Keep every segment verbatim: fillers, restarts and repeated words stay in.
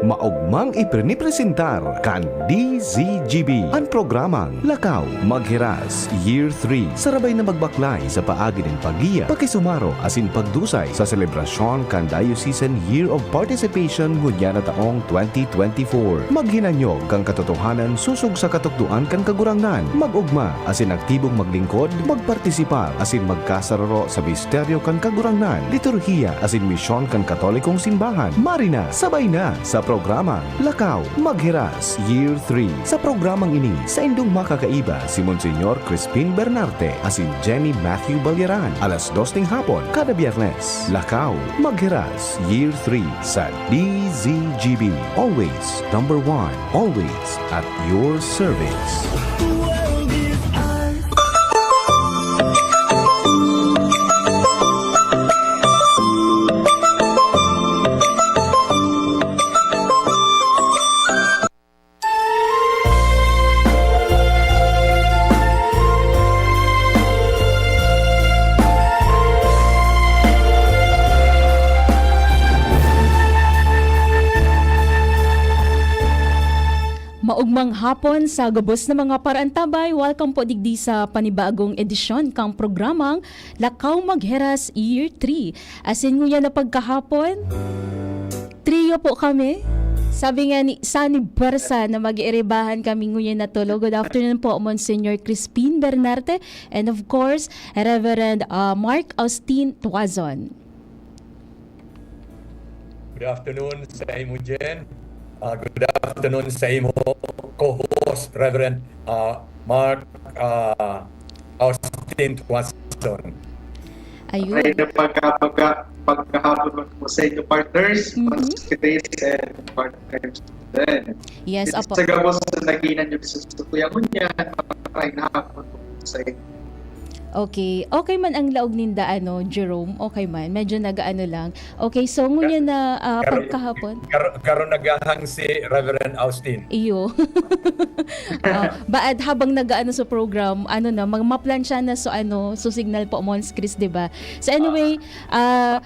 Maogmang ipinipresentar kan D Z G B an programang Lakaw Maghiras Year three. Sarabay na magbaklay sa paagi nin paggiya, pakisumaro asin pagdusay sa selebrasyon kan Diocesan Year of Participation ngunyan na taong twenty twenty-four. Maghinanyog kan katotohanan sosog sa katukdoan kan Kagurangnan. Mag-ogma asin aktibong maglingkod, magpartisipar asin magkasararo sa misteryo kan Kagurangnan, liturhiya asin misyon kan Katolikong Simbahan. Marina, sabay na sa programang Lakaw Maghiras Year three. Sa programang ini, saindong makakaiba si Monsignor Crispin Bernarte asin Jenny Matthew Balyaran, alas dos ning hapon kada Biyernes. Lakaw Maghiras Year three sa D Z G B. Always number one. Always at your service. Maogmang hapon sa gabos na mga paraantabay. Welcome po digdi sa panibagong edisyon kang programang Lakaw Magheras Year three. Asin nguya na pagkahapon, trio po kami. Sabi nga ni Sunny Barsa na mag-iiribahan kami nguya na tulo. Good afternoon po, Monsignor Crispin Bernarte. And of course, Reverend, ah, Mark Austin Tuazon. Good afternoon sa imo, Jen. Ah, good afternoon sa imo co-host, Reverend, ah, Mark, ah, Austin Tuazon. Ayun. Ay, na pagka-, pagka-, pagkahapon po sa inyo, partners, Mhm. Mas Chris and partners. Then, Yes, apo. Sa gabos na naginan niyo sa Kuya Ngunyan, maray na hapon po sa inyo. Okay. Okay man ang laog ninda, ano, Jerome? Okay man. Medyo nag-aano lang. Okay, so ngunyan na, ah, Karo-, pagkahapon. karo-, karo naghahang si Reverend Austin. Iyo. Ah, baad habang nag-aano sa program, ano na, mag-, maplansya na so, ano, so signal po, Mons Chris, di ba? So anyway, ah,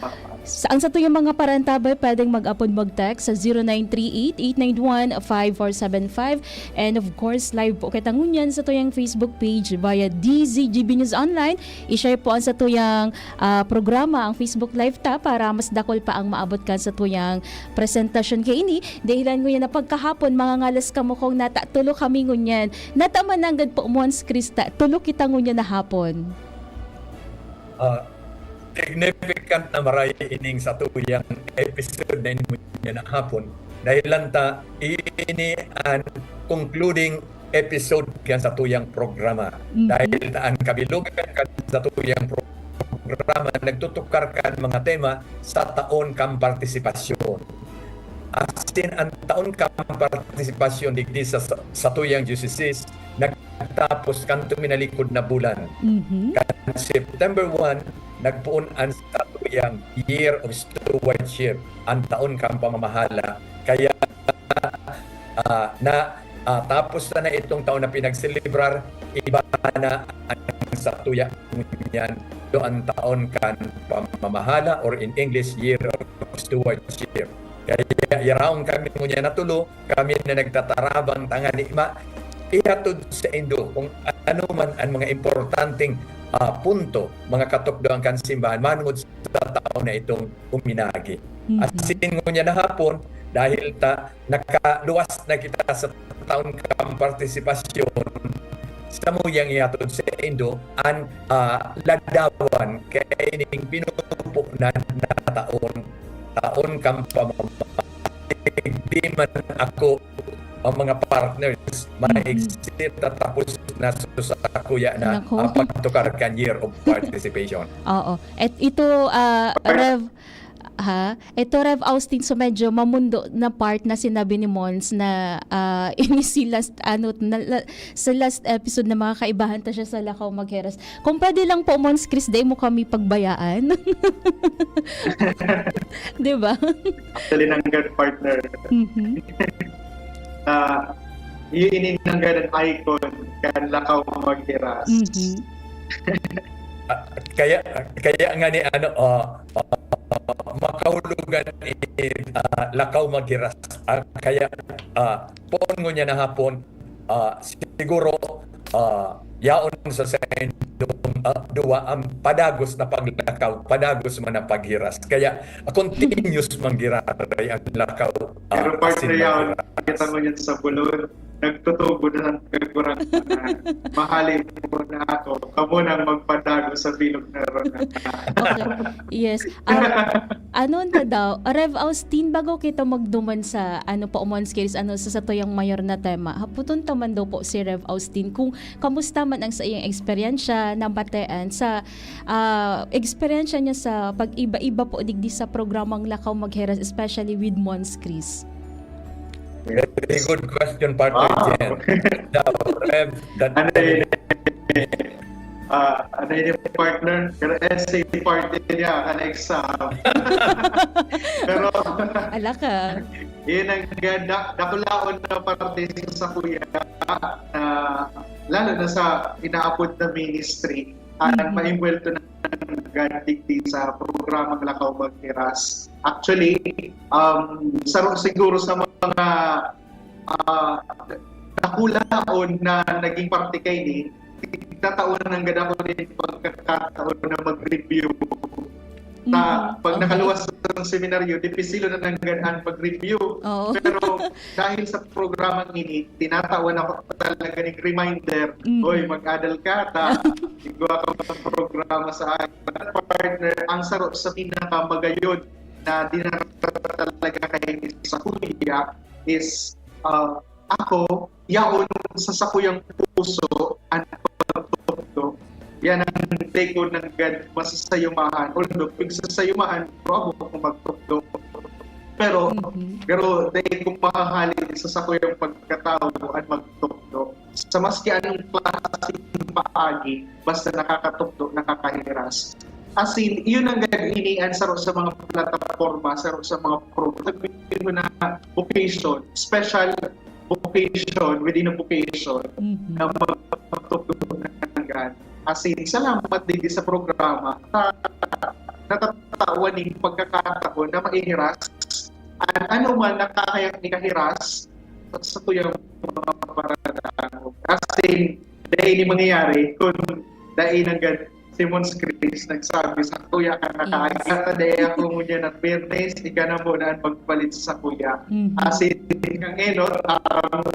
Sa, ang satuyang mga parantabay, pwedeng mag-apod, mag-text sa zero nine three eight, eight nine one, five four seven five. And of course, live po kita ngunyan sa tuyang Facebook page via D Z G B News Online. I-share po ang satuyang, ah, programa, ang Facebook Live ta, para mas dakul pa ang maabot kan satuyang presentasyon kaini. Dahilan ngunyan na pagkahapon, mga ngalas kamo kong nata-, tulo kami ngunyan. Nata man nanggad po, Mons Krista, tulo kita ngunyan na hapon. Ah, significant na maray ining satuyang episode na inyo na hapon. Dahil lang ta, ini an concluding episode kan satuyang programa. Mhm. Dahil ta an kabilogan kan satuyang programa nagtutukar kan mga tema sa taon kan partisipasyon. Asin an taon kan partisipasyon digdi sa, sa, satuyang diocese, nag-, Tapos, kanto minalikod na bulan. Mhm. Kan September one, nagpoon an satuyang Year of Stewardship, an taon kan pamamahala. Kaya, ah, na, ah, tapos na, na itong taon na pinagselebrar, iba na ang satuya ngunyan. Ito ang taon kan pamamahala, or in English, Year of Stewardship. Kaya, yaraon kami ngunyan na tulo, kami na nagtatarabang tangani ma-, ihatod saindo kung ano man an mga importanteng, ah, punto, mga katukdoan kan simbahan manongod sa taon na itong uminagi. Mhm. Asin ngunyan na hapon, dahil ta nakaluwas na kita sa taon kan partisipasyon, samuyang ihatod saindo an, ah, ladawan kaining pinupunan na taon, taon kan pamamahala. Di man ako ang mga partners, Mhm. maigsi ta tapos na sa kuya na, Naku. ah, pagtukar kan year of participation. Oo. Et ito, ah, Rev, ha? Ito, Rev Austin, so medyo mamundo na part na sinabi ni Mons na, ah, ini si last, ano, na, la-, sa last episode na mga kaibahan ta siya sa Lakaw Magheras. Kung pwede lang po, Mons Chris, dai mo kami pagbayaan. Di ba? Actually, nanggad, partner. Mhm. Ah, yun, ini nanggad an icon kan Lakaw Maghiras. Mhm. Ah, kaya, kaya nga ni ano, ah, ah, Makaw hulugan ni, ah, Lakaw Maghiras. Ah, kaya, ah, poon ngunyan na hapon, ah, siguro, ah, yaon sa saindong, ah, duwa ang padagos na paglakaw, padagos man na paghiras. Kaya, ah, continuous manggiraray ang lakaw, ah, Pero partner asin yaon, maghiras. Kita mo yan sa bulon. Nagtutubo na ang kagurang na, "Mahalin mo na ako, kamo nang magpadago sa bilog na rona." Okay. Yes. Ah, ano na daw, Rev Austin, bago kita magduman sa, ano pa, Umon Skills, ano, sa satuyang mayor na tema, haputon ta man daw po si Rev Austin kung kamusta man ang sa iyang eksperyensya, nabatean sa, ah, eksperyensya niya sa pag-iba-iba po digdi sa programang Lakaw Maghiras, especially with Mons Chris. Very good question, partner Wow. Jen. Now, Rev, that Ano yun? Ah, ano yun yung partner? Pero essay party niya, kan exam. Pero Ala ka. Yun ang ganda, dakulaon na parte sa, sa kuya, na lalo na sa inaapod na ministry, ang Mhm. maimbuwelto na ng gantig sa programang Lakaw Maghiras. Actually, um, sa, siguro sa mga, ah, dakulaon na naging parte kaini, nagtataon ng ganda ko din pagkakataon na mag-review. Na Mhm. pag Okay. nakaluwas ng seminaryo, dipisil na nang ganaan pag-review. Oo. Pero dahil sa programang ini, tinatawan ako talaga ng reminder, Mhm. "Oy, mag-adal ka, ta. Igwa ka ng programa sa akin." Partner, ang saro sa pinakamagayon na dinara talaga kay sa kuya is, ah, ako, yaon sa sakuyang puso ang pagtukdo. Yan ang dai ko nanggad masasayumahan. Although, pigsasayumahan, pero ako kung magtukdo. Pero, Mhm. pero dai ko pahahalin sa sakuyang pagkatawo ang magtukdo. Sa maski anong klaseng paagi, basta nakakatukdo, nakakahiras. As in, yun ang gagawin sa, sa mga plataforma, sa, sa mga program. Sabihin mo na vocation, special vocation within a vocation Mhm. na magtukdo ng gana. As in, salamat din sa programa. Sa natatawan ng pagkakataon na maihiras, an-, ano man nakakayang ikahiras sa, sa tuyang mga paradangog. As in, dahil ini mangyayari, kung dahil hanggang si Mons Chris nagsabi sa kuya ka na Yes. kaya, dahil ako ngunyan na fairness, ika na muna ang magpalit sa kuya. Mhm. As in, ang enot, ah,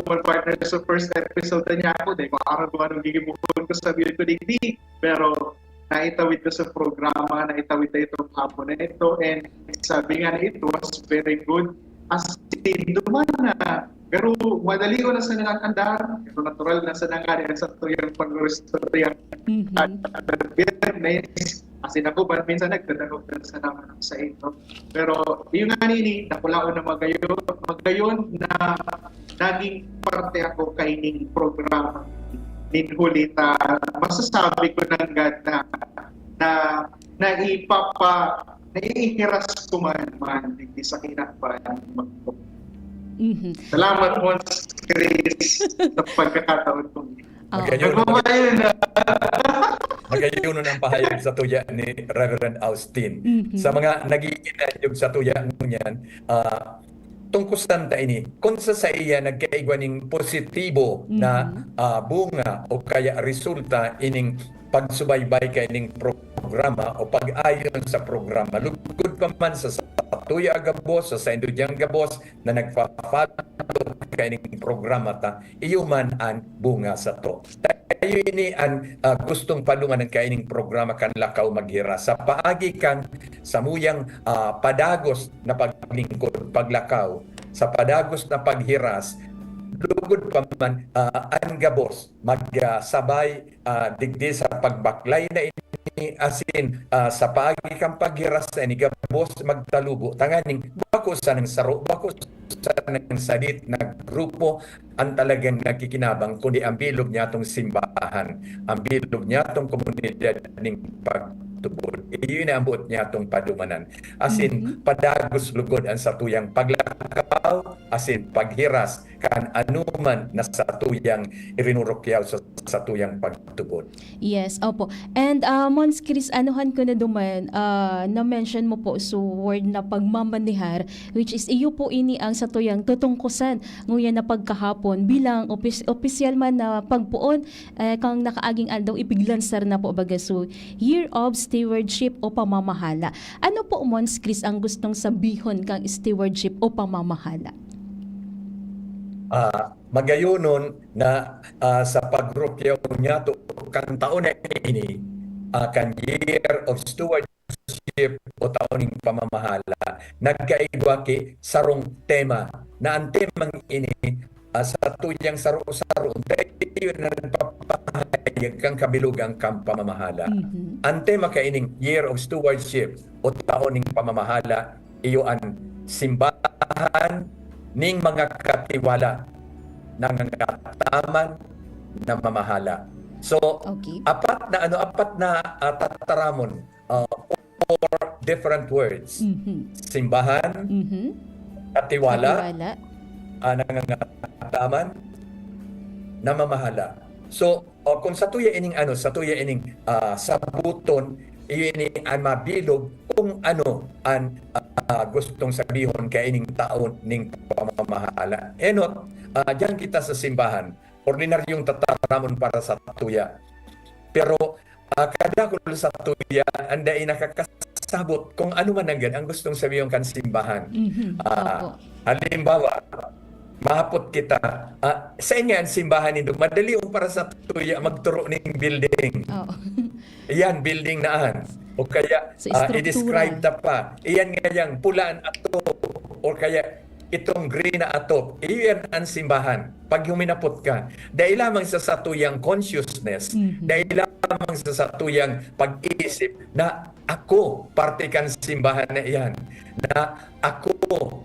mga partner sa first episode na niya ako, dahil kung ano, kung anong gigibuhon ko, sabihin ko, "Digdi." Pero naitawid ko sa programa, naitawid na itong hapon na ito, and sabi nga na, "It was very good." As in, duman na, pero madali ko na sa nangangandar, pero natural na sa nangyari sa tuyang pag-istorya. Mhm. At Biyernes, as in, ako ba, minsan nagdadangog na sa naman sa ito. Pero yung nga nini, nakulaon na magayon, magayon na naging parte ako kaining programa nin huli ta. Masasabi ko nanggad na, na naipapa-, naiihiras ko man, man, digdi sa kinakpan. Mhm. Salamat, Mons Chris, sa pagkakataon kong ito. Oo. Magayon na, Nagmamayon na. Magayon ang pahayag sa tuya ni Reverend Austin. Mhm. Sa mga nagiging sa tuya ngunyan, ah, tungkol sa ta ini, kung sa, sa iya nagkaigwa ning positibo na, Mhm. ah, bunga o kaya resulta ining pagsubaybay kaining programa o pag-ayon sa programa, lugod pa man sa, sa tuya gabos, sa saindo dyang gabos na nagpa-follow kaining programa ta, iyo man an bunga sato. Tayo ini an, ah, gustong padumanan kaining programa kan Lakaw Maghiras. Sa paagi kan samuyang, ah, padagos na paglingkod, paglakaw, sa padagos na paghiras, lugod pa man, ah, an gabos, mag, ah, sabay, ah, digdi sa pagbaklay na ini, asin, ah, sa paagi kan paghiras na ini, gabos magtalubo, tanganing bako sanang saro, bako sanang sadit na grupo, an talagang nagkikinabang, kundi ang bilog niyatong simbahan, ang bilog niyatong komunidad ning pagtubod. Iyo na ang buot niyatong padumanan. Asin, Mhm. padagos lugod ang satuyang paglakaw, asin paghiras kan anuman na satuyang irinurukyaw sa satuyang pagtubod. Yes, opo. And uh, Mons Chris, anuhan ko na duman, uh, na-mention mo po so word na pagmamanihar, which is iyo po ini ang satuyang tutungkusan nguyan na pagkahapon bilang opis- opisyal man na pagpoon eh, kang nakaaging aldaw ipiglansar na po baga so Year of Stewardship o pamamahala. Ano po, Mons Chris, ang gustong sabihon kang stewardship o pamamahala? Ah, magayonon na ah, sa pagrukyaw niyato kan taon na ini, ah, kan Year of Stewardship o taon ning pamamahala, nagkaigwa ki sarong tema na an temang ini ah, satuyang saro-saro, dayon nagpapahayag kan kabilugan kan pamamahala. Mhm. An tema kaining Year of Stewardship o taon ning pamamahala, iyo an simbahan ning mga katiwala, nangangataman, namamahala. So, Okay. apat na ano, apat na ah, tataramon, ah, or different words. Mhm. Simbahan, Mhm. katiwala, Katiwala. ah, nangangataman, namamahala. So, o kung satuya ining ano, satuya ining ah, sabuton, iyo ini an mabilog kung ano an ah, gustong sabihon kaining taon ning pamamahala. Enot, ah, diyan kita sa simbahan, ordinaryong tataramon para sa tuya. Pero ah, kadakul sa tuya, an dai nakakasabot kung ano man nanggad ang gustong sabihon kan simbahan. Mhm. Ah, Opo. Halimbawa, mahapot kita, ah, sa inyo an simbahan nindo, madali yung para sa tuya magturo ning building. Oo. Iyan, building na an. O kaya, Sa ah, estruktura. I-describe ta pa. Iyan ngayang pula an atop. O kaya, itong green na atop. Iyan an simbahan. Pag huminapot ka, dai lamang sa satuyang consciousness, Mhm. dai lamang sa satuyang pag-iisip na ako, parte kan simbahan na iyan, na ako,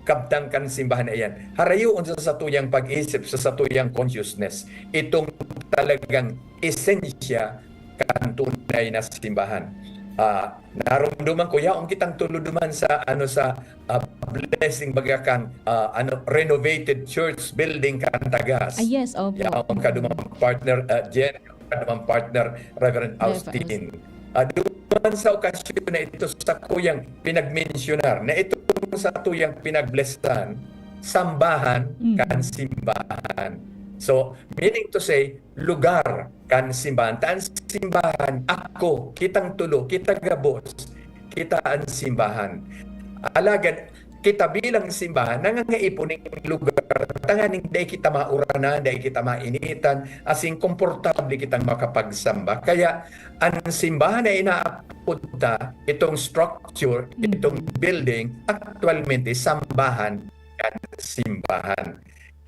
kabtang kan simbahan na iyan. Harayoon sa satuyang pag-isip, sa satuyang consciousness, itong talagang esensya kan tunay na simbahan. Ah, narumduman ko, yaon kitang tulo duman sa, ano, sa ah, blessing baga kan ah, ano, renovated church building kan Tagas. Ah, yes, opo. Yaon ka duman, partner ah, Jen, yaon ka duman, partner Reverend Reverend Austin. Ah, duman sa okasyon na ito, sa kuyang pinagmensyonar na itong satuyang pinagblessan, sambahan Mm. kan simbahan. So, meaning to say, lugar kan simbahan. Ta an simbahan, ako, kitang tulo, kita gabos, kita an simbahan. Alagad, kita bilang simbahan, nangangaipo ning lugar, tanganing dai kita mauranan, dai kita mainitan, asin komportable kitang makapagsamba. Kaya, an simbahan na inaapod ta, itong structure, itong building, aktualmente, sambahan kan simbahan.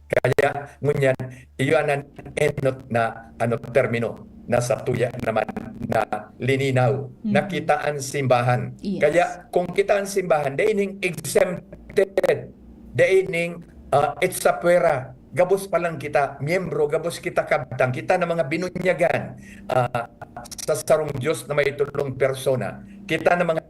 Kaya, ngunyan, iyo an enot na, ano, termino na satuya naman na lininaw, Mm. na kita an simbahan. Yes. Kaya, kung kita an simbahan, dai ning exempted, dai ning ah, echa fuera, gabos pa lang kita miyembro, gabos kita kabtang, kita na mga binunyagan ah, sa sarong Dios na may tulong persona. Kita na mga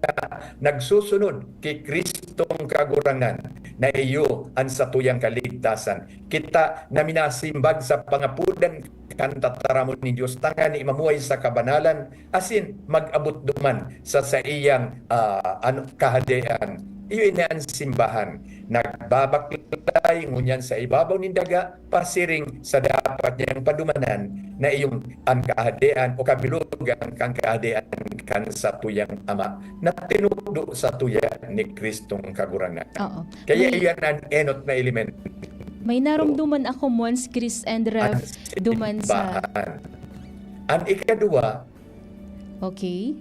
nagsusunod ki Kristong Kagurangnan na iyo an satuyang kaligtasan. Kita na minasimbag sa pangapodan kan tataramon nin Dios, tangani mamuhay sa kabanalan, asin mag-abot duman sa saiyang ah, ano, kahadean. Iyo ini an simbahan. Nagbabaklay ngunyan sa ibabaw nin daga, pasiring sa dapat niyang padumanan, na iyong an kahadean o kabilugan kan kahadean kan satuyang Ama na tinudo satuya ni Kristong Kagurangnan. Oo. Kaya May- iyan an enot na elemento. May narumduman ako, Mons, Chris, and Rev, An duman sa... simbahan. An ikaduwa, Okay.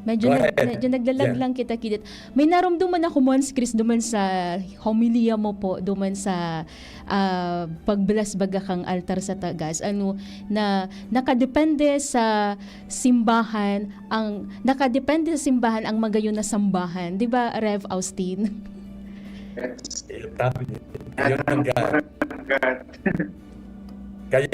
Medyo, Go nag, ahead. medyo naglalag Yeah. lang kita kidit. May narumduman ako, Mons Chris, duman sa homilya mo po, duman sa ah, pagbless baga kang altar sa Tagas. Ano, na nakadepende sa simbahan, ang, nakadepende sa simbahan ang magayon na sambahan. Di ba, Rev Austin? Yes. Iyo, tama yun. Yun ang ga-, God. kaya,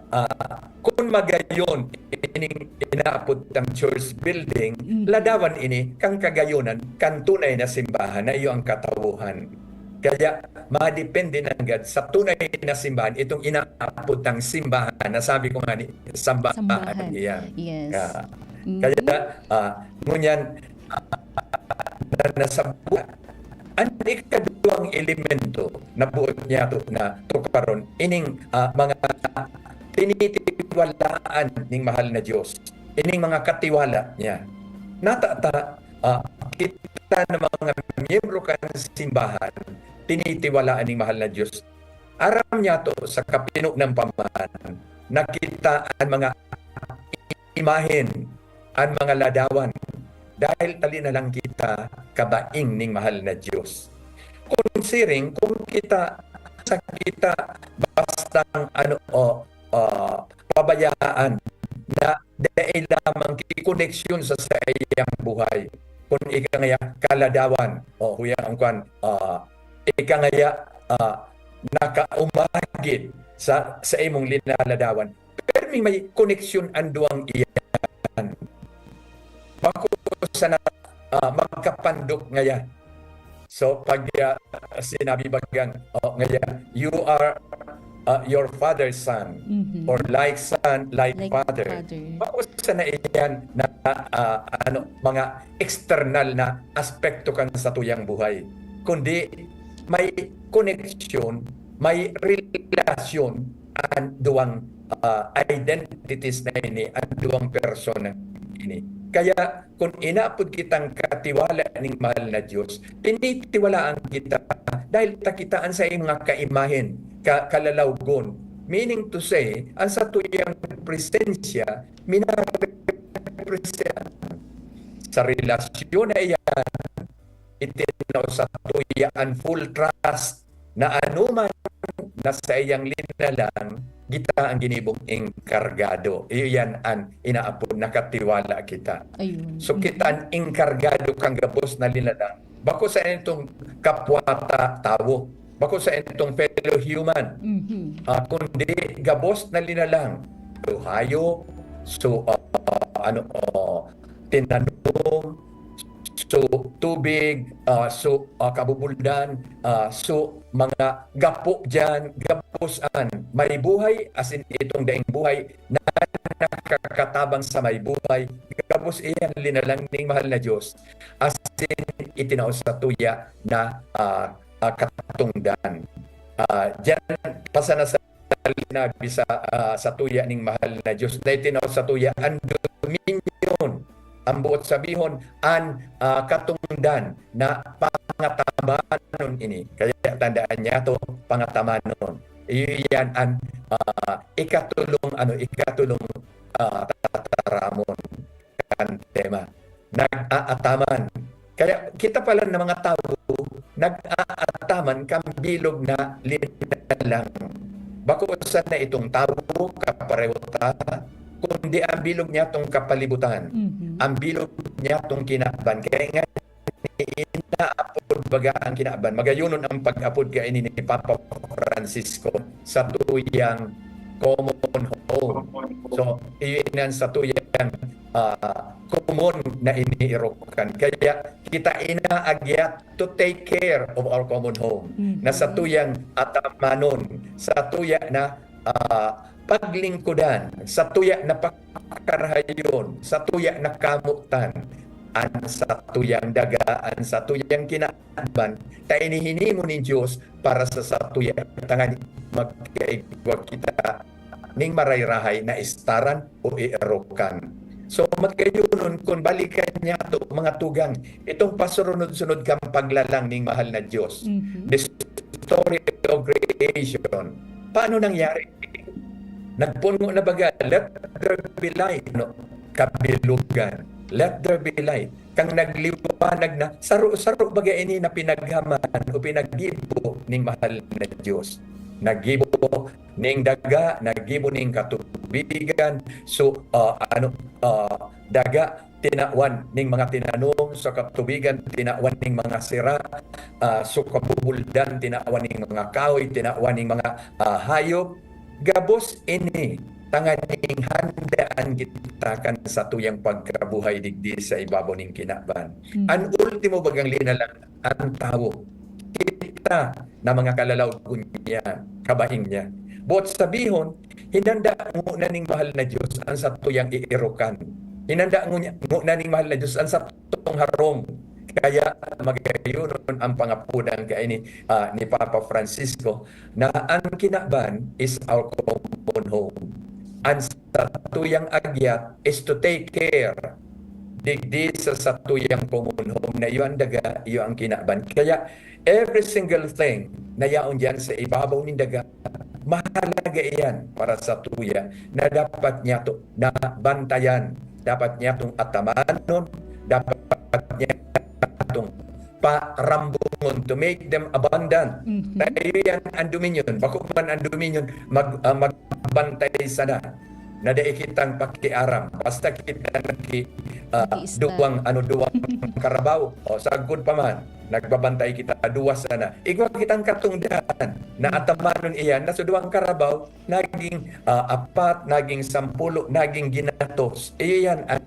ah, kung magayon, ining inaapod tang church building, Mm. ladawan ini, kang kagayonan, kan tunay na simbahan, na iyo ang katawohan. Kaya madepende nanggad sa tunay na simbahan, itong inaapod tang simbahan na sabi ko nga ni, sambahan Sambahan. iyan. Yes. Ah, Mm. kaya, ah, ngunyan, ah, na nasabuan, an ikaduwang elemento na buot niyato na tukaron, ining, ah, mga tinitiwalaan ning mahal na Diyos, ining mga katiwala niya. Natata, ah, kita na mga miyembro kan simbahan, tinitiwalaan ning mahal na Diyos. Aram niyato sa kapinonan pa man, na kita an mga imahen, an mga ladawan, dahil ta linalang kita kabaing ning mahal na Diyos. Kung siring, kung kita, sa kita, bastang ano, o, ah, pabayaan na dai lamang ki koneksyon sa saiyang buhay. Kun ika ngaya kaladawan, o huya ang kwan, ah, ika ngaya, ah, nakaumagid sa, sa imong linaladawan. Pero may, may koneksyon an duwang iyan. Bako sana, ah, magkapandok ngaya. So, pag, ah, sinabi bagang, oh, ngaya, "You are, ah, your father's son," Mhm. or "like son, like Like father." father. Bako sana iyan na, ah, ano, mga external na aspeto kan satuyang buhay. Kundi may koneksyon, may relasyon an duwang, ah, identities na ini, an duwang persona ini. Kaya kun inaapod kitang katiwala ning mahal na Diyos, tinitiwalaan kita dahil ta kita an saiyang mga kaimahen, ka-, kalalawgon. Meaning to say, an satuyang presensya, minarepresent. Sa relasyon na iyan, itinao sa tuya an full trust na anoman na saiyang linalang, kita an ginibong engkargado. Iyo yan an inaapod na katiwala kita. Ayun. So, kita an engkargado kan gabos na linalang. Bako sa itong kapwa ta-, tawo. Bako sa itong fellow human. Mhm. Ah, kundi gabos na linalang. So, hayop, so, ah, ano, oh, tinanom, so, tubig, ah, so, ah, kabubuldan, ah, so, mga gapo diyan, gabos an may buhay, asin itong daing buhay na nakakatabang sa may buhay, gabos iyan linalang ning mahal na Diyos, asin itinao sa tuya na, ah, ah, katungdan. Ah, diyan pa sana sa linabi sa, ah, sa tuya ning mahal na Diyos na itinao sa tuya an dominion, ang buot sabihon, an, ah, katungdan na pangatamanon ini. Kaya tandaan niyato, pangatamanon. Iyo yan an, ah, ikatulong, ano, ikatulong, ah, tataramon kan tema. Nag-aataman. Kaya kita pala na mga tawo, nag-aataman kan bilog na linalang. Bako sana itong tawo, kapareho ta, kundi ang bilog niyatong kapalibutan, Mhm. ang bilog niyatong kinaban. Kaya nga, inaapod baga ang kinaban. Magayonon ang pag-apod kaini ni Papa Francisco sa tuyang common home. So, iyan sa tuyang, ah, common na iniirokan. Kaya kita inaagyat to take care of our common home. Mhm. Na sa tuyang atamanon, sa tuya na, ah, paglingkodan, sa tuya na pakarahayon, sa tuya na kamotan, an sa tuyang daga, an sa tuyang kinaban, ta ini hinimo nin Dios para sa satuya, tanganing magkaigwa kita ning marayrahay na istaran o ierokan. So, magayonon, kun balikan niyato, mga tugang, itong pasurunod-sunod kang paglalang ning mahal na Dios. Mhm. The story of creation. Paano nangyari? Nagpungo na baga, "Let there be light," no? Kabilugan. "Let there be light." Kan nagliwanag na, saro-saro baga ini na pinaghaman o pinaggibo ning mahal na Dios. Naggibo ning daga, naggibo ning katubigan. So, ah, ano, ah, daga, tinawan ning mga tinanom, sa katubigan, tinawan ning mga sira, ah, so, kabubuldan, tinawan ning mga kahoy, tinawan ning mga, ah, hayop. Gabos ini, tanganing handaan kita kan satuyang pagkabuhay digdi sa ibabaw ning kinaban. Mm. An ultimo bagang linalang, an tawo. Kita kita na mga kalalaog niya, kabaing niya. Buot sabihon, hinanda ngona ning mahal na Dios an satuyang iirokan. Hinanda ngunya- ngona ning mahal na Dios an satong harong. Kaya magayonon ang pangapodan kaini, ah, ni Papa Francisco na ang kinaban is our common home. Ang satuyang agyat is to take care digdi sa satuyang common home na iyo ang daga, iyo ang kinaban. Kaya every single thing na yaon diyan sa ibabaw nin daga, mahalaga iyan para sa tuya na dapat niyato na bantayan, dapat niyatong atamanon, dapat niyatong parambungon to make them abundant. Mhm. Tayo yan ang dominion. Bako man ang dominion, mag, ah, magbantay sana na dai kitang pakiaram. Basta kita nagki, ah, Nag-iista. duwang, ano, duwang karabaw. O, sagkod pa man, nagbabantay kita, duwa sana. Igwa kitang katungdan na atamanon iyan, na sa duwang karabaw, naging, ah, apat, naging sampulo, naging ginatos. Iyo yan ang,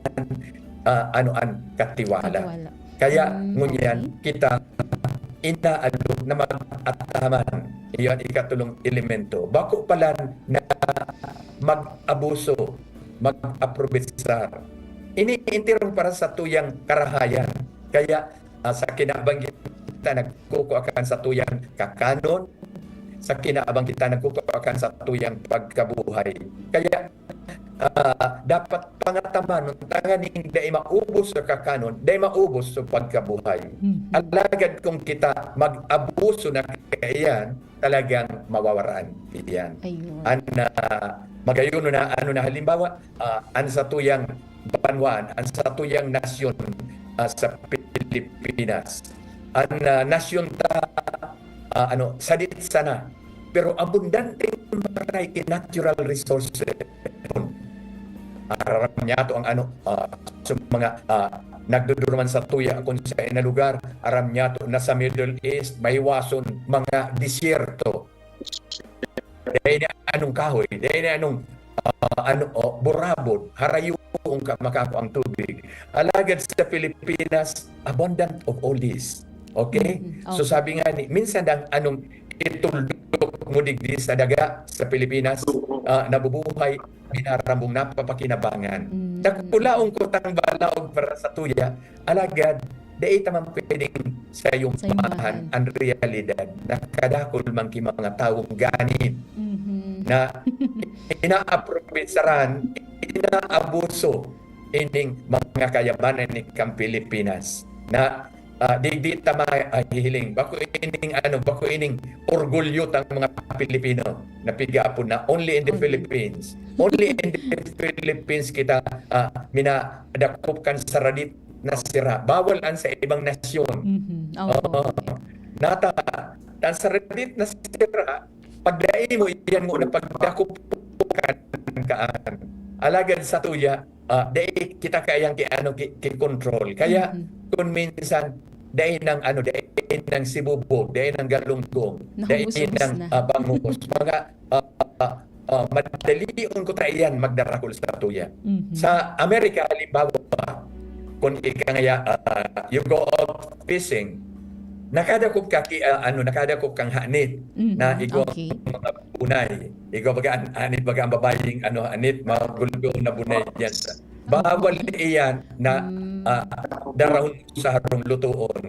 ah, ano, ang katiwala. Katiwala. Kaya, Mm, ngunyan, okay. kita inaalok na mag-ataman. Iyo ang ikatulong elemento. Bako palan na mag-abuso, mag-aprobetsar. Ini entirong para sa tuyang karahayan. Kaya, ah, sa kinaban kita nagkukua kan sa tuyang kakanon, sa kinaban kita nagkukua kan sa tuyang pagkabuhay. Kaya, ah, dapat pangataman tanganing dai maubos sa kakanon, dai maubos sa pagkabuhay. Mhm. Alagad kung kita mag-abuso na kaiyan, talagang mawawaraan iyan. Ayun. An, ah, magayon na, ano na halimbawa, ah, an satuyang banwaan, an satuyang nasyon, ah, sa Pilipinas. An, ah, nasyon ta, ah, ano, sadit sana, pero abundante maray ki natural resources. Aram niyato ang ano, ah, sa mga, ah, nagduduruman sa tuya kun sa ina lugar, aram niyato na sa Middle East, mahiwason mga disyerto. Dai na anong kahoy, dai na anong, ah, ano, oh, burabod, harayo ang ka-, makakua ang tubig. Alagad sa Pilipinas, abundant of all this. Okay? Mhm. So Okay. sabi nga ni, minsan ang anong ituldok mo digdi sa daga sa Pilipinas, ah, nabubuhay, minarambong napapakinabangan. Mm. Dakulaon ko tang balaog para sa tuya, alagad, dai ta man pwedeng sayumpahan Sayumpahan. ang realidad na kadakul man ki mga tawong ganit Mhm. na inaaprobecharan, inaabuso ining mga kayamanan ni kan Pilipinas na, ah, di, di ta mahihiling. Bako ining, ano, bako ining orgulyo tang mga Pilipino na piga-apod na only in the Only. Philippines. Only in the Philippines kita, ah, minadakop kan saradit na sira. Bawal an sa ibang nasyon. Mhm. Oo. Oo. Nata, an saradit na sira, pagdai mo iyan mo na pagdakop kan kaan. Alagad sa tuya, ah, dai kita kayang ki, ano, ki, ki-control. Kaya, Mhm. kun minsan, dai nang, ano, dai nang sibubog, dai nang galunggong, dai Nahubos-hubos nang, na. ah, bangus. Mga, ah, ah, ah, madalion ko ta iyan magdarakol sa tuya. Mhm. Sa Amerika, halimbawa, kung ika ngaya, ah, you go out fishing, nakadakop ka ki, ah, ano, nakadakop kang hanit Mm, na igwa okay. mga bunay. Igwa baga an, hanit baga ang babaying, ano, hanit, magulgaw na bunay diyan sa. Bawal iyan na, Mm. ah, darahon sa harong lutoon.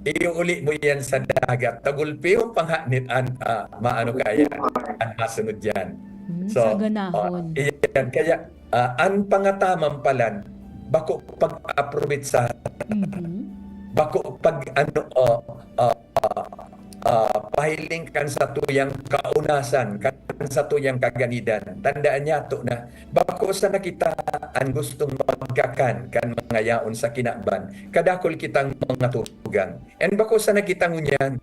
Iuuli mo iyan sa dagat. Tagulpihon pang hanit an, ah, maano kaya, an masunod diyan. Mm, So, sa ganahon. ah, iyan. Kaya, ah, an pangataman palan, bako pag-aprobetsa, Mhm. bako pag, ano, ah, ah, ah, ah, pahiling kan satuyang kaunasan, kan satuyang kaganidan. Tandaan niyato na bako sana kita an gustong magkakan kan mga yaon sa kinaban, kadakul kitang mga tugang. And bako sana kita ngunyan.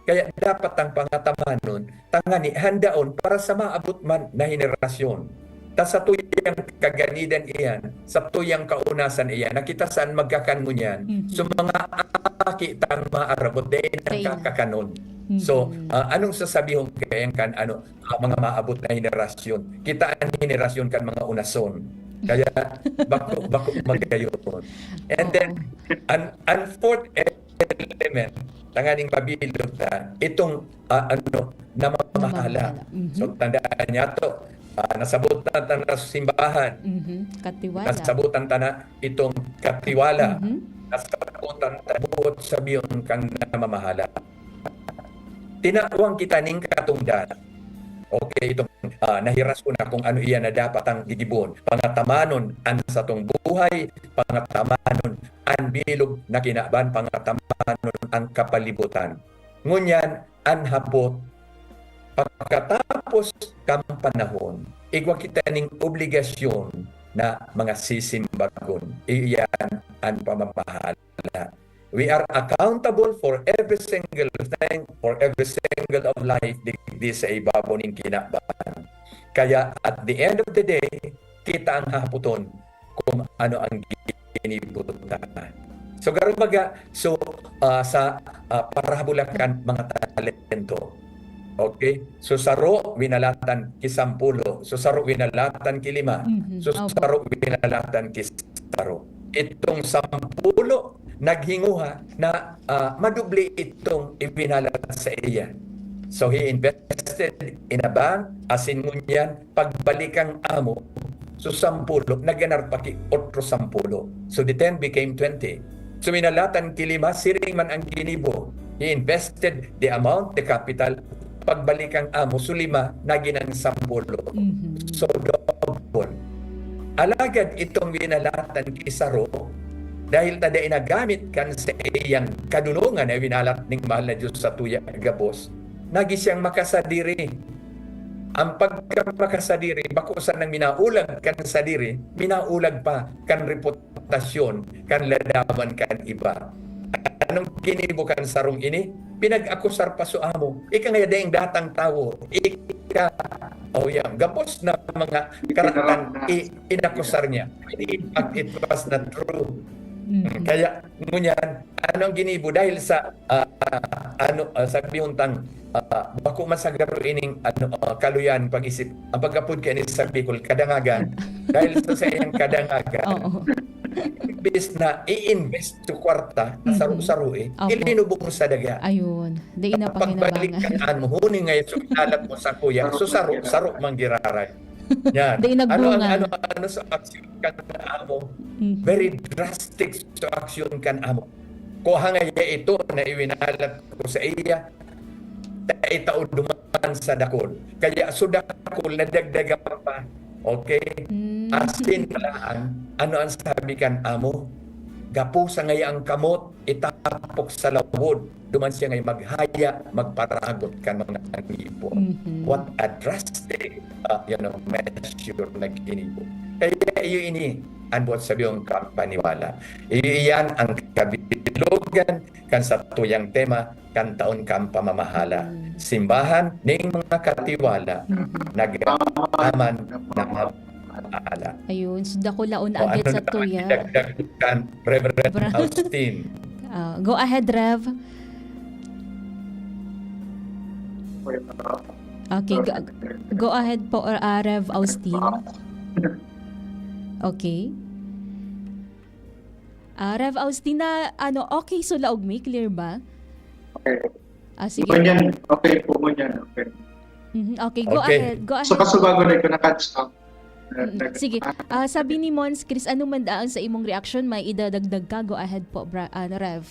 Kaya dapat tang pangatamanon, tangani handaon para sa maabot man na henerasyon. Ta satuyang kaganidan iyan, satuyang kaunasan iyan, na kita saan magkakan ngunyan. Mhm. So, mga aki tang maarabot, dai nang Dai na. kakakanon. Mhm. So, ah, anong sasabihon kaya kan, ano, ah, mga maabot na henerasyon? Kita an henerasyon kan mga unason. Kaya, bako, bako magayon. And Oo. then, an, an fourth element, tanganing mabilog ta, itong, ah, ano, namamahala. Namamahala. Mhm. So, tandaan niya to, ah, nasabot na ta na sa simbahan. Mhm. Katiwala. Nasabutan ta na itong katiwala. Mhm. Nasabutan ta buot sabihon kan namamahala. Tinawang kita ning katongdan. Okay, itong, ah, nahiras ko na kung ano iyan na dapat ang gigibon. Pangatamanon an satong buhay, pangatamanon an bilog na kinaban, pangatamanon ang kapalibutan. Ngunyan, an hapot, pagkatapos kan panahon, igwa kita ning obligasyon na mga sisimbagon. Iyan an pamamahala. We are accountable for every single thing, for every single of life, digdi sa ibabaw ning kinaban. Kaya at the end of the day, kita ang hahapoton kung ano ang ginibo ta. So, garo baga, so, ah, sa, ah, parabola kan mga talento. Okay? So, saro, winalatan ki sampulo. So, saro, winalatan ki lima. Mhm. So, Opo. Saro, winalatan ki saro. Itong sampulo, naghinguha na, ah, madoble itong iwinalat sa iya. So, he invested in a bank, asin ngunyan, pagbalik kan amo, so, sampulo, naganar pa ki otro sampulo. So, the ten became twenty. So, winalatan ki lima, siring man ang ginibo. He invested the amount, the capital, pagbalik kan amo, so, lima, nagin ang sampulo. Mhm. So, double. Alagad itong winalatan ki saro, dahil ta dai nagamit kan saiyang kadunongan na winalat ning mahal na Diyos sa tuya gabos, nagi siyang makasadiri. Ang pagkamakasariri, bako sanang minaulag kan sadiri, minaulag pa kan reputasyon, kan ladawan kan iba. Anong ginibo kan sarong ini? Pinag-akusar pa so amo. Ika ngaya daing datang tawo. Ika, oh, yan. Gabos na mga karatan, i-, inakusar niya. In fact, it was not true. Mm. Kaya, ngunyan, ano ang ginibo? Dahil sa, ah, ano, ah, sabi yung tang, ah, bako man sa garo ining, ano, ah, kaluyan pag-isip. Ang pagkapod kaya ni sa Bicol, kadangagan. Dahil sa, sa iyang kadangagan, Oo. imbes na i-invest sa kwarta, na Mhm. saro-saro eh, Opo. ilinubog mo sa daga. Ayun. Di na Pagbalik panginabangan. kan amo, huni nga yung sumilalap mo sa kuya, so saro, saro manggiraray. Yan. Di Ano ang, nagbunga. ano, ano sa aksyon kan amo? Mhm. Very drastic sa aksyon kan amo. Kuha nga iya ito na iwinalat ko sa iya, ta itao duman sa dakul. Kaya so dakul, nadagdagan pa. Okay? Mm. Asin pala ang, ano ang sabi kan amo? Gapo sa ngaya ang kamot, itapok sa lawod. Duman siya ngay maghaya, magparagot kan mga ngipon. Mhm. What a drastic, uh, you know, measure na ginibo. Kaya iyo ini, ang buot sabi yung kapaniwala. Iyo iyan ang kabilugan kan satuyang tema, kan taon kan pamamahala. Mm. Simbahan ning mga katiwala, Mhm. nagaraman na mamahala. Ayun, so dakulaon O, agad ano sa na tuya. idagdag kan Reverend Bra- Austin? Ah, go ahead, Rev. Okay, go, go ahead po, ah, Rev Austin. Okay. Ah, Rev Austin, na, ano, okay, so laog mi, clear ba? Okay. Ah, sige. Ngunyan, okay po, ngunyan, okay. Mhm, okay, go Okay. ahead, go So, ahead. kaso bago na ko na-catch up. Mm, Nag- sige. Ah, sabi ni Mons Chris, ano man daan sa imong reaksyon, may idadagdag ka? Go ahead po, bra-, ano, Rev.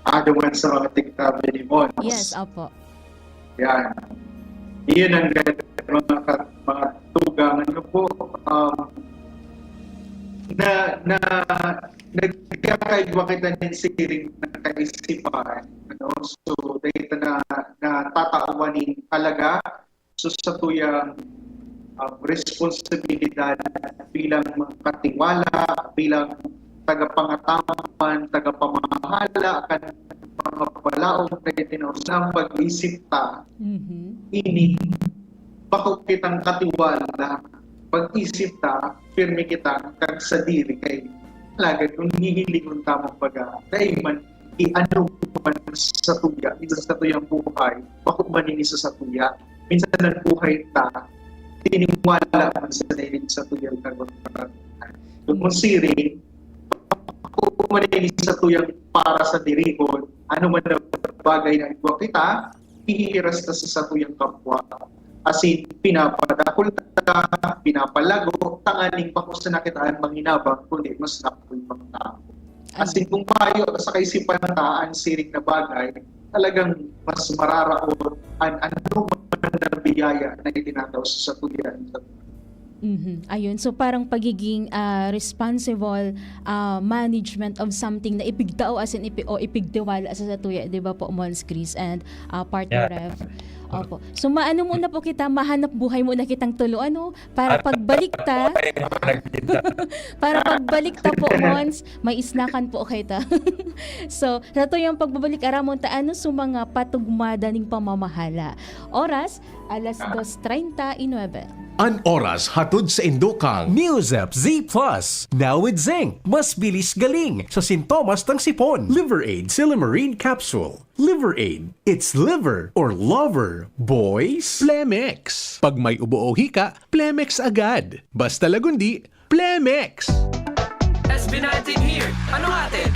Ah, duman sa mga tigtabi ni Mons. Yes, opo. Yan. Iyon ang mga ka-, mga tugang, ano po, um, na, na, nagkakaigwa kita nin siring na kaisipan, ano? So, dahil na, natatawan nin halaga, so, sa tuyang, um, responsibilidad bilang mga katiwala, bilang tagapangataman, tagapamahala, kan mga balaog na itinaw sa pag-isip ta, Mhm. ini, bako kitang katiwala, pag-isip ta, pirmi kita, kag sadiri kay. Alagad kung hihilingon ta man baga, dai man, i-ano man sa tuya, ito sa tuyang buhay, bako man ini sa, sa tuya. Minsan ang buhay ta, tiniwala man sa, sa tuyang kaguratan. Kung siring, bako man ini sa tuyang para sa tirihon, ano man na bagay na igwa kita, hihiras ta sa satuyang kapwa. Asin pinapadakul ta, pinapalago, tanganing bako sana kita an manginabang, kundi mas dakul pang tawo. Asin kung mayo sa kaisipan ta an siring na bagay, talagang mas mararaot an anoman na biyaya na itinatao sa satuya. Mhm. Ayun. So, parang pagiging, ah, responsible, ah, management of something na ipigtao asin ipi-, o ipigtiwala sa satuya, di ba po, Mons Chris and, ah, Partner Yeah. Ref? Opo. So, maano muna po kita, mahanap buhay muna kitang tulo, ano? Para pagbalik ta, para pagbalik ta po, Mons, may isnakan po kita. So, satuyang pagbabalik, aramon ta ano sa mga patugmada ning pamamahala. Oras, alas dos treinta y nueve. An oras hatod sa indokang Neozep Z Plus, now with zinc, mas bilis galing sa sintomas ng sipon. Liver Aid Silymarin Capsule. Liver Aid, it's liver or lover, boys. Plemex. Pag may ubo o hika, Plemex agad. Basta lagundi, Plemex. S B nineteen here. Ano atin?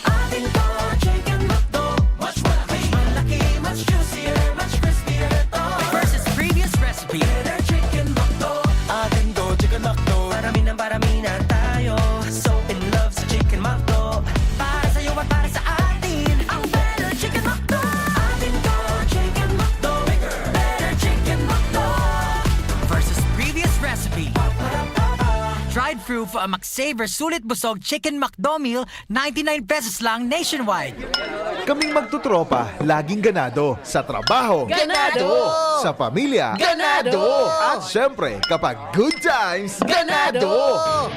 Atin to, Chicken McDo. Mas malaki, malaki, mas juicier, mas crispier ito. Versus previous recipe. Better Chicken McDo. Atin to, Chicken McDo. Parami ng parami na tayo. So in love sa Chicken McDo. Para sa'yo at para sa atin. Ang better Chicken McDo. Atin to, Chicken McDo. Bigger, better Chicken McDo. Versus previous recipe. Tried proof, uh, Savor Sulit Busog Chicken McDo Meal, ninety-nine pesos lang nationwide. Kaming magtotropa, laging ganado. Sa trabaho, Ganado! Sa pamilya, Ganado! At syempre, kapag good times, Ganado!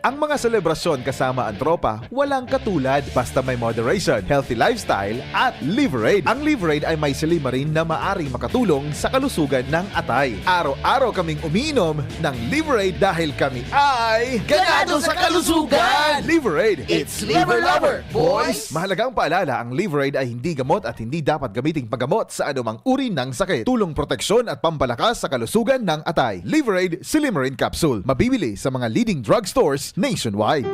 Ang mga selebrasyon kasama ang tropa, walang katulad basta may moderation, healthy lifestyle, at Liver Aid. Ang Liver Aid ay may silymarin na maaring makatulong sa kalusugan ng atay. Araw-araw kaming umiinom ng Liver Aid dahil kami ay Ganado sa kalusugan! Liver Aid, It's Liver Lover, boys! Mahalagang paalala, ang Liver Aid ay hindi gamot at hindi dapat gamiting panggamot sa anumang uri ng sakit. Tulong proteksyon at pampalakas sa kalusugan ng atay. Liver Aid Silymarin Capsule. Mabibili sa mga leading drugstores nationwide.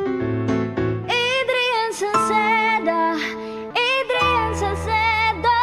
Adrian Salceda, Adrian Salceda.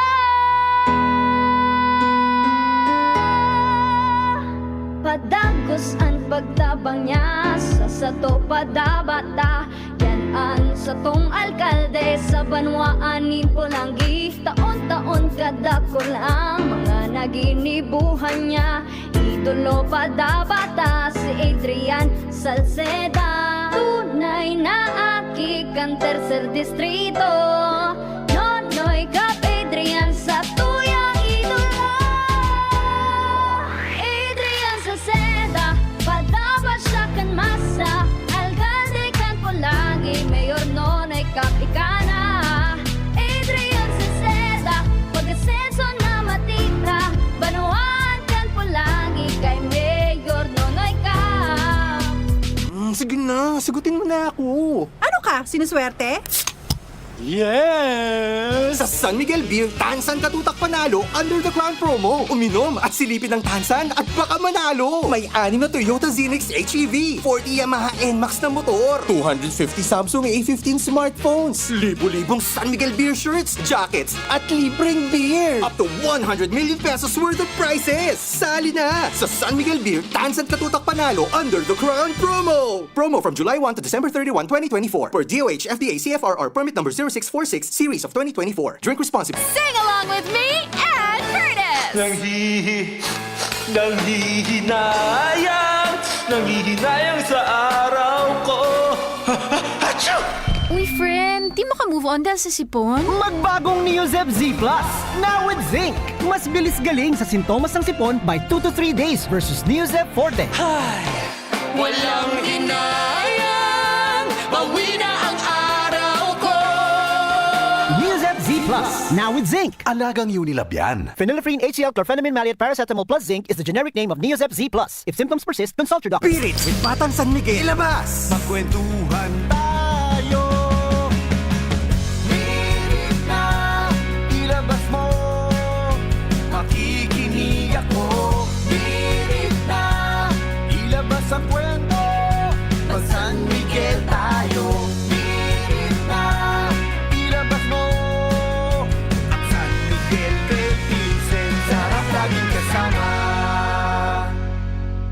Padagos an pagtabang niya sa sato padabata. Yan an satong alkalde sa banwaan nin Polangui. Taon-taon kadakul ang mga naginibuhan niya. Idolo padabata si Adrian Salceda. Tunay na aki kan tercer distrito. Nonoy Cap Adrian sa tuyang idolo. Adrian Salceda, padaba siya kan masa. Alkalde kan Polangui, Mayor Nonoy Cap ika na. Adrian Salceda, pag-asenso na matira. Banwaan kan Polangui kay Mayor Nonoy Cap. Mm, sige na, sagutin mo na ako. Ano ka, sinuswerte? Yes! Sa San Miguel Beer, Tansan Katutak Panalo under the Crown Promo. Uminom at silipin ang Tansan at baka manalo! May anim na Toyota Zenix H E V, forty Yamaha N max na motor, two hundred fifty Samsung A fifteen smartphones, libo-libong San Miguel Beer shirts, jackets, at libreng beer! Up to one hundred million pesos worth of prizes! Sali na sa San Miguel Beer, Tansan Katutak Panalo under the Crown Promo! Promo from July one to December thirty-one, twenty twenty-four. Per D O H F D A C F R R permit number zero six four six series of twenty twenty-four. Drink responsibly. Sing along with me and Curtis! Nanghihi... Nanghihinayang... Nanghihinayang sa araw ko. Achoo! Uy, friend, di mo ka move on dahil sa sipon? Magbagong Neozep Z Plus, now with zinc. Mas bilis galing sa sintomas ng sipon by two to three days versus Neozep Forte. Walang hinayang, bawi na ang araw ko. Neozep Z Plus, now with zinc. Alagang Unilab yan. Phenylephrine H C L, chlorphenamine maleate, paracetamol plus zinc is the generic name of Neozep Z Plus. If symptoms persist, consult your doctor. Pirit with Batang San Miguel. Ilabas! Magkwentuhan tayo. Pirit na, ilabas mo. Makikinig ako. Pirit na, ilabas ang kwento. Mag San Miguel tayo. Pirit na,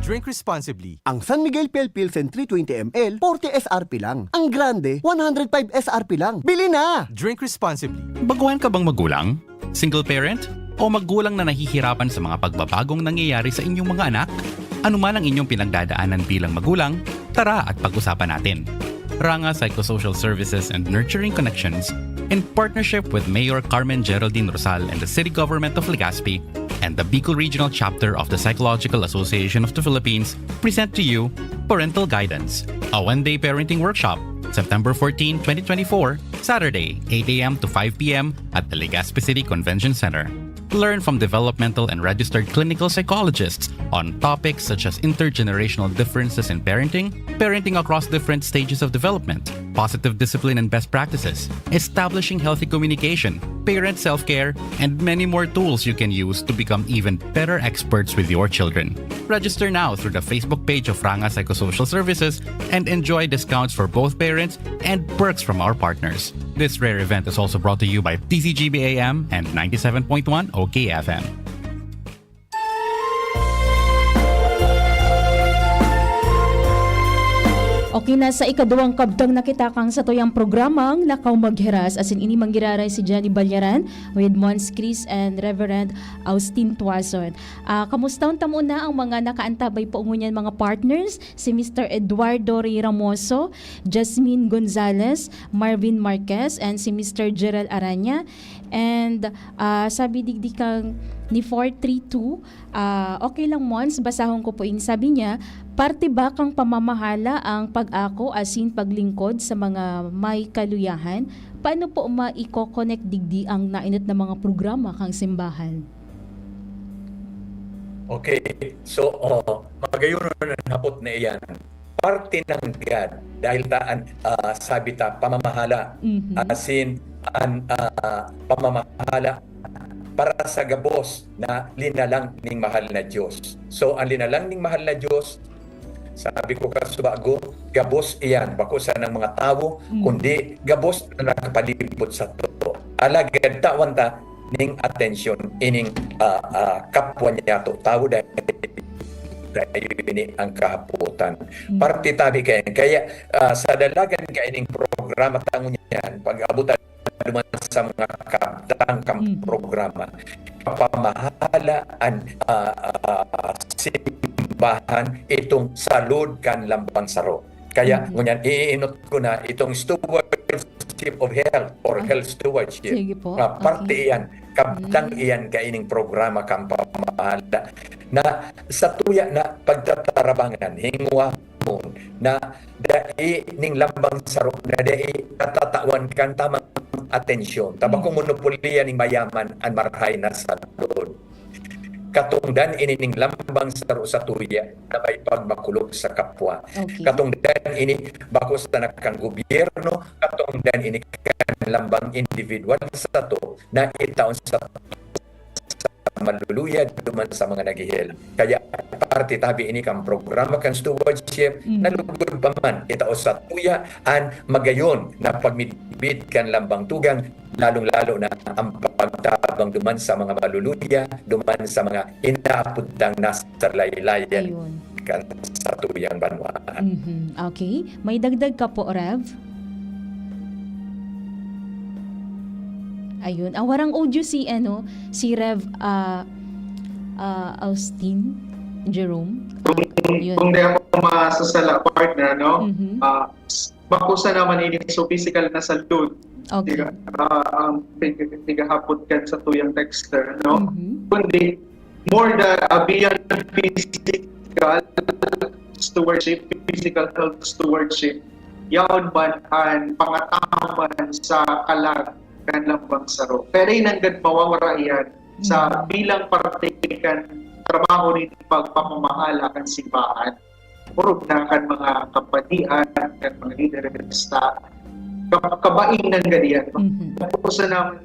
Drink responsibly. Ang San Miguel Pale Pilsen three twenty M L, forty S R P lang. Ang Grande, one hundred five S R P lang. Bili na! Drink responsibly. Baguhan ka bang magulang? Single parent? O magulang na nahihirapan sa mga pagbabagong nangyayari sa inyong mga anak? Ano man ang inyong pinagdadaanan bilang magulang, tara at pag-usapan natin. Ranga Psychosocial Services and Nurturing Connections, in partnership with Mayor Carmen Geraldine Rosal and the City Government of Legazpi and the Bicol Regional Chapter of the Psychological Association of the Philippines, present to you Parental Guidance, a one-day parenting workshop, September fourteen, twenty twenty-four, Saturday, eight a m to five p m at the Legazpi City Convention Center. Learn from developmental and registered clinical psychologists on topics such as intergenerational differences in parenting, parenting across different stages of development, positive discipline and best practices, establishing healthy communication, parent self-care, and many more tools you can use to become even better experts with your children. Register now through the Facebook page of Ranga Psychosocial Services and enjoy discounts for both parents and perks from our partners. This rare event is also brought to you by T C G B A M and ninety-seven point one O K F M. Okay, na sa ikaduwang kabtang na kita kan satuyang programang Lakaw Maghiras, asin ini manggiraray si Jenny Balyaran with Mons Chris and Reverend Austin Tuason. Ah, kamustahon ta muna ang mga nakaantabay po ngunyan, mga partners, si Mister Eduardo Ray Ramoso, Jasmine Gonzalez, Marvin Marquez, and si Mister Gerald Aranya. And, ah, sabi digdi kan ni four three two, ah, okay lang, Mons, basahon ko po in. Sabi niya, "Parte ba kan pamamahala ang pag-ako asin paglingkod sa mga may kaluyahan? Paano po maiko-connect digdi ang nainot na mga programa kan simbahan?" Okay. So, oh, magayon an hapot na iyan. Parte nanggad, dahil ta an, ah, sabi ta, pamamahala. Mhm. Asin, an, ah, pamamahala para sa gabos na linalang ning mahal na Diyos. So, an linalang ning mahal na Diyos, sabi ko kasubago, gabos iyan, bako sanang mga tawo, Mhm. kundi gabos na nakapalibot sato. Alagad tawan ta ning atensyon ining, ah, ah, kapwa niyato tawo dahil, dahil ini ang kahapotan. Mhm. Parte tabi kaya, kaya, ah, sa dalagan kaining programa ta ngunyan, pag-abot ta duman sa mga kabtang kan Mhm. programa, pamahala an, ah, ah, simbahan itong salud kan lambang saro. Kaya Mhm. ngunyan, iinot ko na itong stewardship of health or Ah, health stewardship. Sige po. Ah, parte Okay. iyan, kabtang Mhm. iyan kaining programa kan pamahala na sa tuya na pagtatarabangan, hingwa na dai ning lambang saro na dai natatawan kan tamang atensyon. Ta bakong Mhm. monopolya ning mayaman an marahay na salud. Katongdan ini ning lambang saro sa tuya na may pagmakulog sa kapwa. Okay. Katongdan ini bako sana kan gobyerno, katongdan ini kan lambang individual sato na itaon sa maluluya duman sa mga naghihelang. Kaya parte tabi ini kan programa kan stewardship, Mhm. na lugod pa man itao sa tuya an magayon na pagmidbid kan lambang tugang, lalong-lalo na ang pagtabang duman sa mga maluluya, duman sa mga inaapod tang nasa laylayan Ayun. kan satuyang banwaan. Mhm. Okay. May dagdag ka po, Rev? Ayun. Ah, warang audio si, ano, si Rev, ah, ah, Austin Jerome. Ah, Kung, yun. kung di ako masasala, partner, no? Mhm. Ah, s-, bako sana man ini so physical na salud. Okay. Tiga, ah, ang tiga, tigahapot kan satuyang texter, no? Mhm. Kundi, more than, ah, beyond physical stewardship, physical health stewardship, yaon man an pangataman sa kalag kan lambang saro. Pero nanggad mawawara iyan sa Mhm. bilang parte kan trabaho nin pagpamamahala kan simbahan. Orog na kan mga kapadian, kan mga lideres, ta kab-, kabaing nanggad iyan. Mhm. Tapos na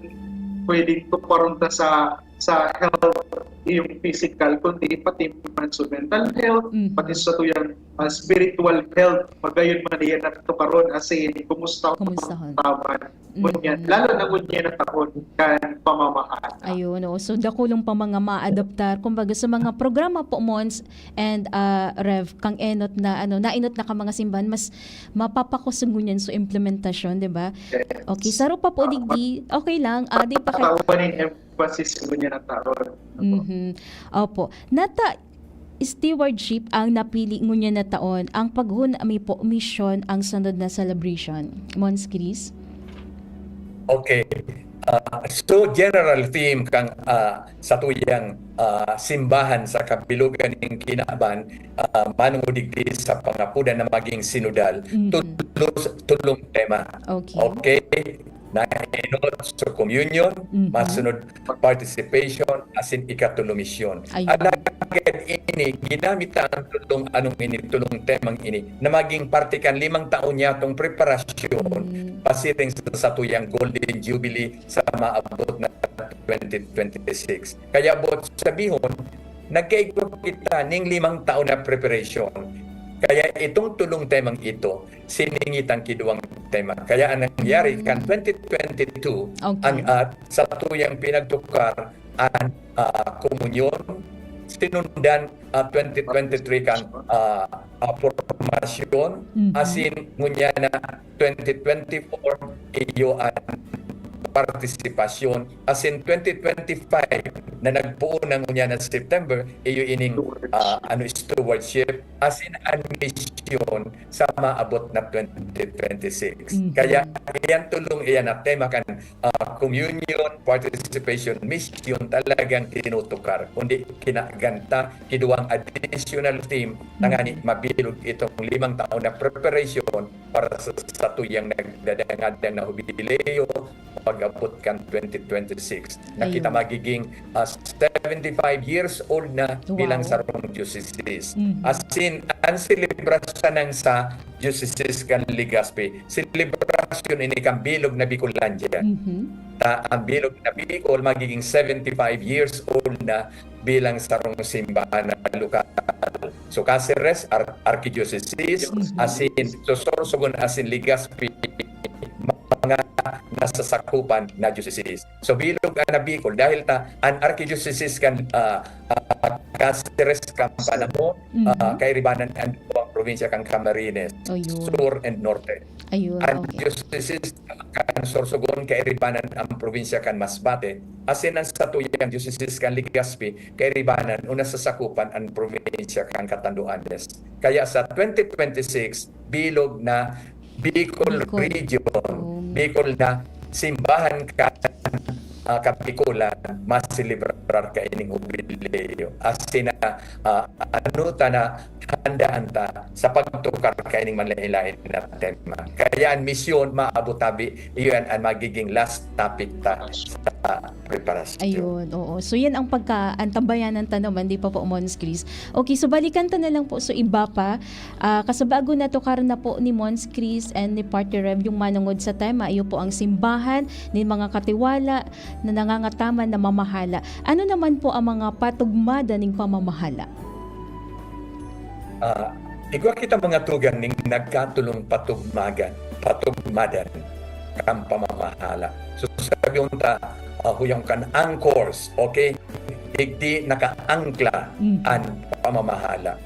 pwedeng tuparon ta sa sa health, yung physical, kundi pati man sa mental health, Mhm. pati sa tuyang ah, spiritual health, magayon man iyan natukaron, asin kumusta ang Kumusta hon? katawan. Ngunyan, Mhm. lalo na ngunyan na taon kan pamamahala. Ayun, oo. So, dakulong pa mga maadaptar. Kumbaga, sa mga programa po, Mons and ah, Rev, kang enot na, ano, nainot na ka mga simbahan, mas mapapakusog ngunyan sa implementasyon, di ba? Yes. Okay, saro pa po, Ah, digdi. Okay lang. Ah, di pa kay Katawan in emphasis ngunyan na taon. Mhm. Opo. Nata stewardship ang napili ngunyan na taon, ang paghon mi po misyon ang sunod na celebration. Mons Chris? Okay. Ah, so, general theme kan ah, satuyang ah, simbahan sa kabilugan nin kinaban, ah, manungo digdi sa pangapodan na maging sinodal, Mhm. tulos, tulong tema. Okay. Okay? Naenot sa communion, Mhm. masunod participation, asin ikatulo misyon. Ayun. Alagad ini, ginamit ta ang tulong, anong ini, tulong temang ini, na maging parte kan limang taon niyatong preparasyon, Mm. pasiring sa satuyang Golden Jubilee sa maabot na twenty twenty-six. Kaya boot sabihon, nagkaigwa kita ning limang taon na preparation. Kaya itong tulong temang ito, siningitan ki duwang tema. Kaya ang nangyari Mm. kan twenty twenty-two, Okay. ang ah, satuyang pinagtukar an ah, komunyon, sinundan ah, twenty twenty-three kan ah, ah, formasyon, Mhm. asin ngunyan na twenty twenty-four, iyo an partisipasyon, asin twenty twenty-five na nagpoon na ngunyan na September, iyo ining ah, ano, stewardship, asin an misyon sa maabot na twenty twenty-six. Mhm. Kaya iyan tulong iyan na tema kan ah, communion, participation, mission, talagang tinutukar. Kundi kinaganta, kiduwang additional theme, tangani mabilog itong limang taon na preparation para sa satuyang nagdadangadang na hubileo pag-abot kan twenty twenty-six, na kita Ayun. magiging ah, seventy-five years old na bilang Wow. sarong diocese. Mhm. As in, ang selebrasyon ng sa diocese kan Legazpi, selebrasyon ini kan bilog na Bicolandia. Mhm. Ta ang bilog na Bicol magiging seventy-five years old na bilang sarong simbahan na lokal. So, Caceres, ar- arkidiocese, Mhm. asin, so, Sorsogon, asin Legazpi, mga nasasakupan na diocese. So, bilog na Bicol, dahil ta, an arkidiocese kan ah, ah, Caceres kan panahon, Mhm. ah, kairibanan an duwang probinsya kan Camarines, Ayun. Sur and Norte. Ayun, An okay. diocese kan Sorsogon, kairibanan an probinsya kan Masbate, asin an satuyang diocese kan Legazpi, kairibanan o nasasakupan an probinsya kan Catanduanes. Kaya sa twenty twenty-six, bilog na Bicol Bicol. region, Oh. Bicol na simbahan kan ah, Kabicolan, maselebrar kaining hubileo. Asin na, ah, ano ta na handaan ta sa pagtukar kaining manlain-lain na tema. Kaya an misyon, maabot tabi, iyan an magiging last topic ta sa preparasyon. Ayun, oo. So, yan ang pagka-, ang tambayanan ta naman, di pa po, Mons Chris? Okay, so balikan ta na lang po. So, iba pa, ah, kasabago na to, karon na po ni Mons Chris and ni Partner Rev yung manungod sa tema. Iyo po ang simbahan ni mga katiwala na nangangataman na mamahala. Ano naman po ang mga patugmada ning pamamahala? Ah, igwa kita mga tugang ning nagkatulong patugmagan, patugmadan kan pamamahala. So, sabi unta, ah, huyang kan anchors, okay? Digdi nakaangkla Mm. an pamamahala.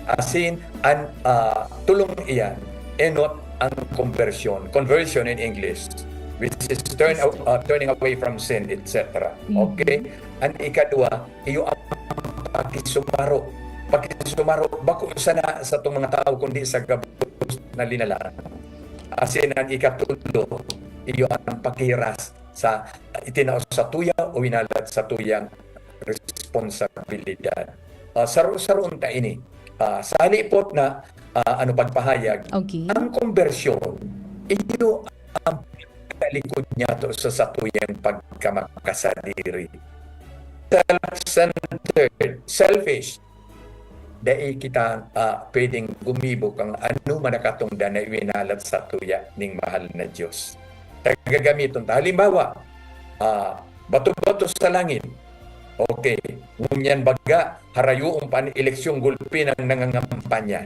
Asin, an, ah, tulong iyan, enot ang conversion, conversion in English, which is turn, uh, turning away from sin, et cetera. Mm. Okay? An ikadwa, iyo ang pakisumaro. Pakisumaro, bako sana sa tong mga tawo, kundi sa gabos na linalang. Asin an ikatulo, iyo ang pakiras sa itinao sa tuya o winalat sa tuyang responsibilidad. Ah, saro-saro unta ini. Ah, sa halipot na, ah, ano, pagpahayag, Okay. ang konbersyon, iyo ang talikod niya to sa satuyang pagkamakasadiri. Self-centered, selfish. Dai kita, ah, pwedeng gumibo kan ano man na katongdan na iwinalat sa tuya ning mahal na Dios. Gagamiton ta. Halimbawa, ah, bato-bato sa langit, Okay. Ngunyan baga, harayoon pa an eleksyong gulpi nang nangangampanya.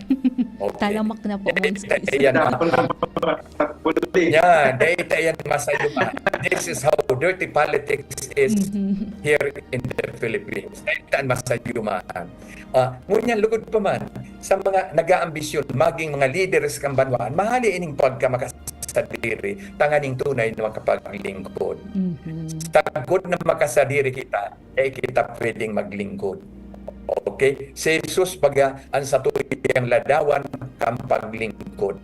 Okay. Talamak na po, Dai Mons. ta iyan, Example ng mga pulis. Yan, dai ta iyan masayumahan. This is how dirty politics is Mhm. here in the Philippines. Dai ta masayumahan. Ah, ngunyan, lugod pa man, sa mga nag-aambisyon maging mga lideres kan banwaan, mahali ining pagkamakasadiri tanganing tunay na makapaglingkod. Mhm. Sagkod na makasadiri kita, dai kita pwedeng maglingkod. Okay? Si Jesus baga an satuyang ladawan kan paglingkod.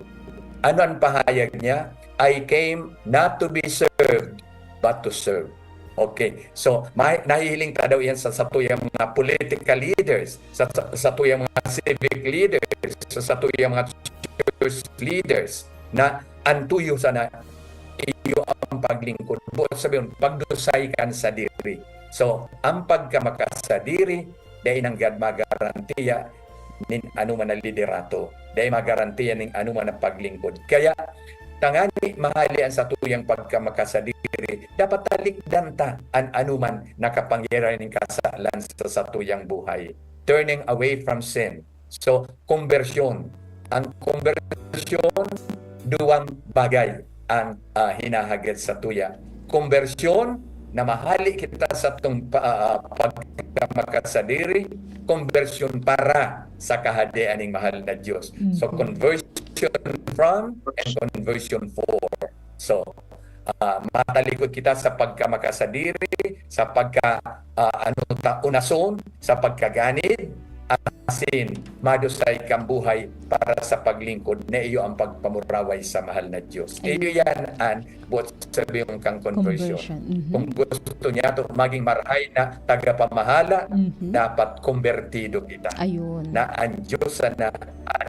Ano an pahayag niya? "I came not to be served, but to serve." Okay. So, may, nahihiling ta daw iyan sa satuyang mga political leaders, sa, sa satuyang mga civic leaders, sa satuyang mga church leaders, na an tuyo sana iyo ang paglingkod. Buot sabihon, pagdusay kan sadiri. So, ang pagkamakasadiri, dai nanggad magarantiya nin anoman na liderato. Dai magarantiya nin anoman na paglingkod. Kaya, tangani mahali an satuyang pagkamakasadiri, dapat talikdan ta an anoman na kapangyarihan nin kasalan sa satuyang buhay. Turning away from sin. So, kombersyon. Ang kombersyon, duwang bagay ang, ah, hinahagad satuya. Kombersyon na mahali kita satong pa, ah, pagkamakasadiri, kombersyon para sa Kahadean ning mahal na Diyos. So, Mhm. conversion from and conversion for. So, ah, matalikod kita sa pagkamakasadiri, sa pagka, ah, ano ta, unason, sa pagkaganid, asin madusay kan buhay para sa paglingkod na iyo ang pagpamuraway sa mahal na Diyos. Ayun. Iyo yan an buot sabihon kang conversion. Conversion. Mhm. Kung gusto niyato maging marahay na tagapamahala, Mhm. dapat kombertido kita. Ayun. Na ang Diyos sana ang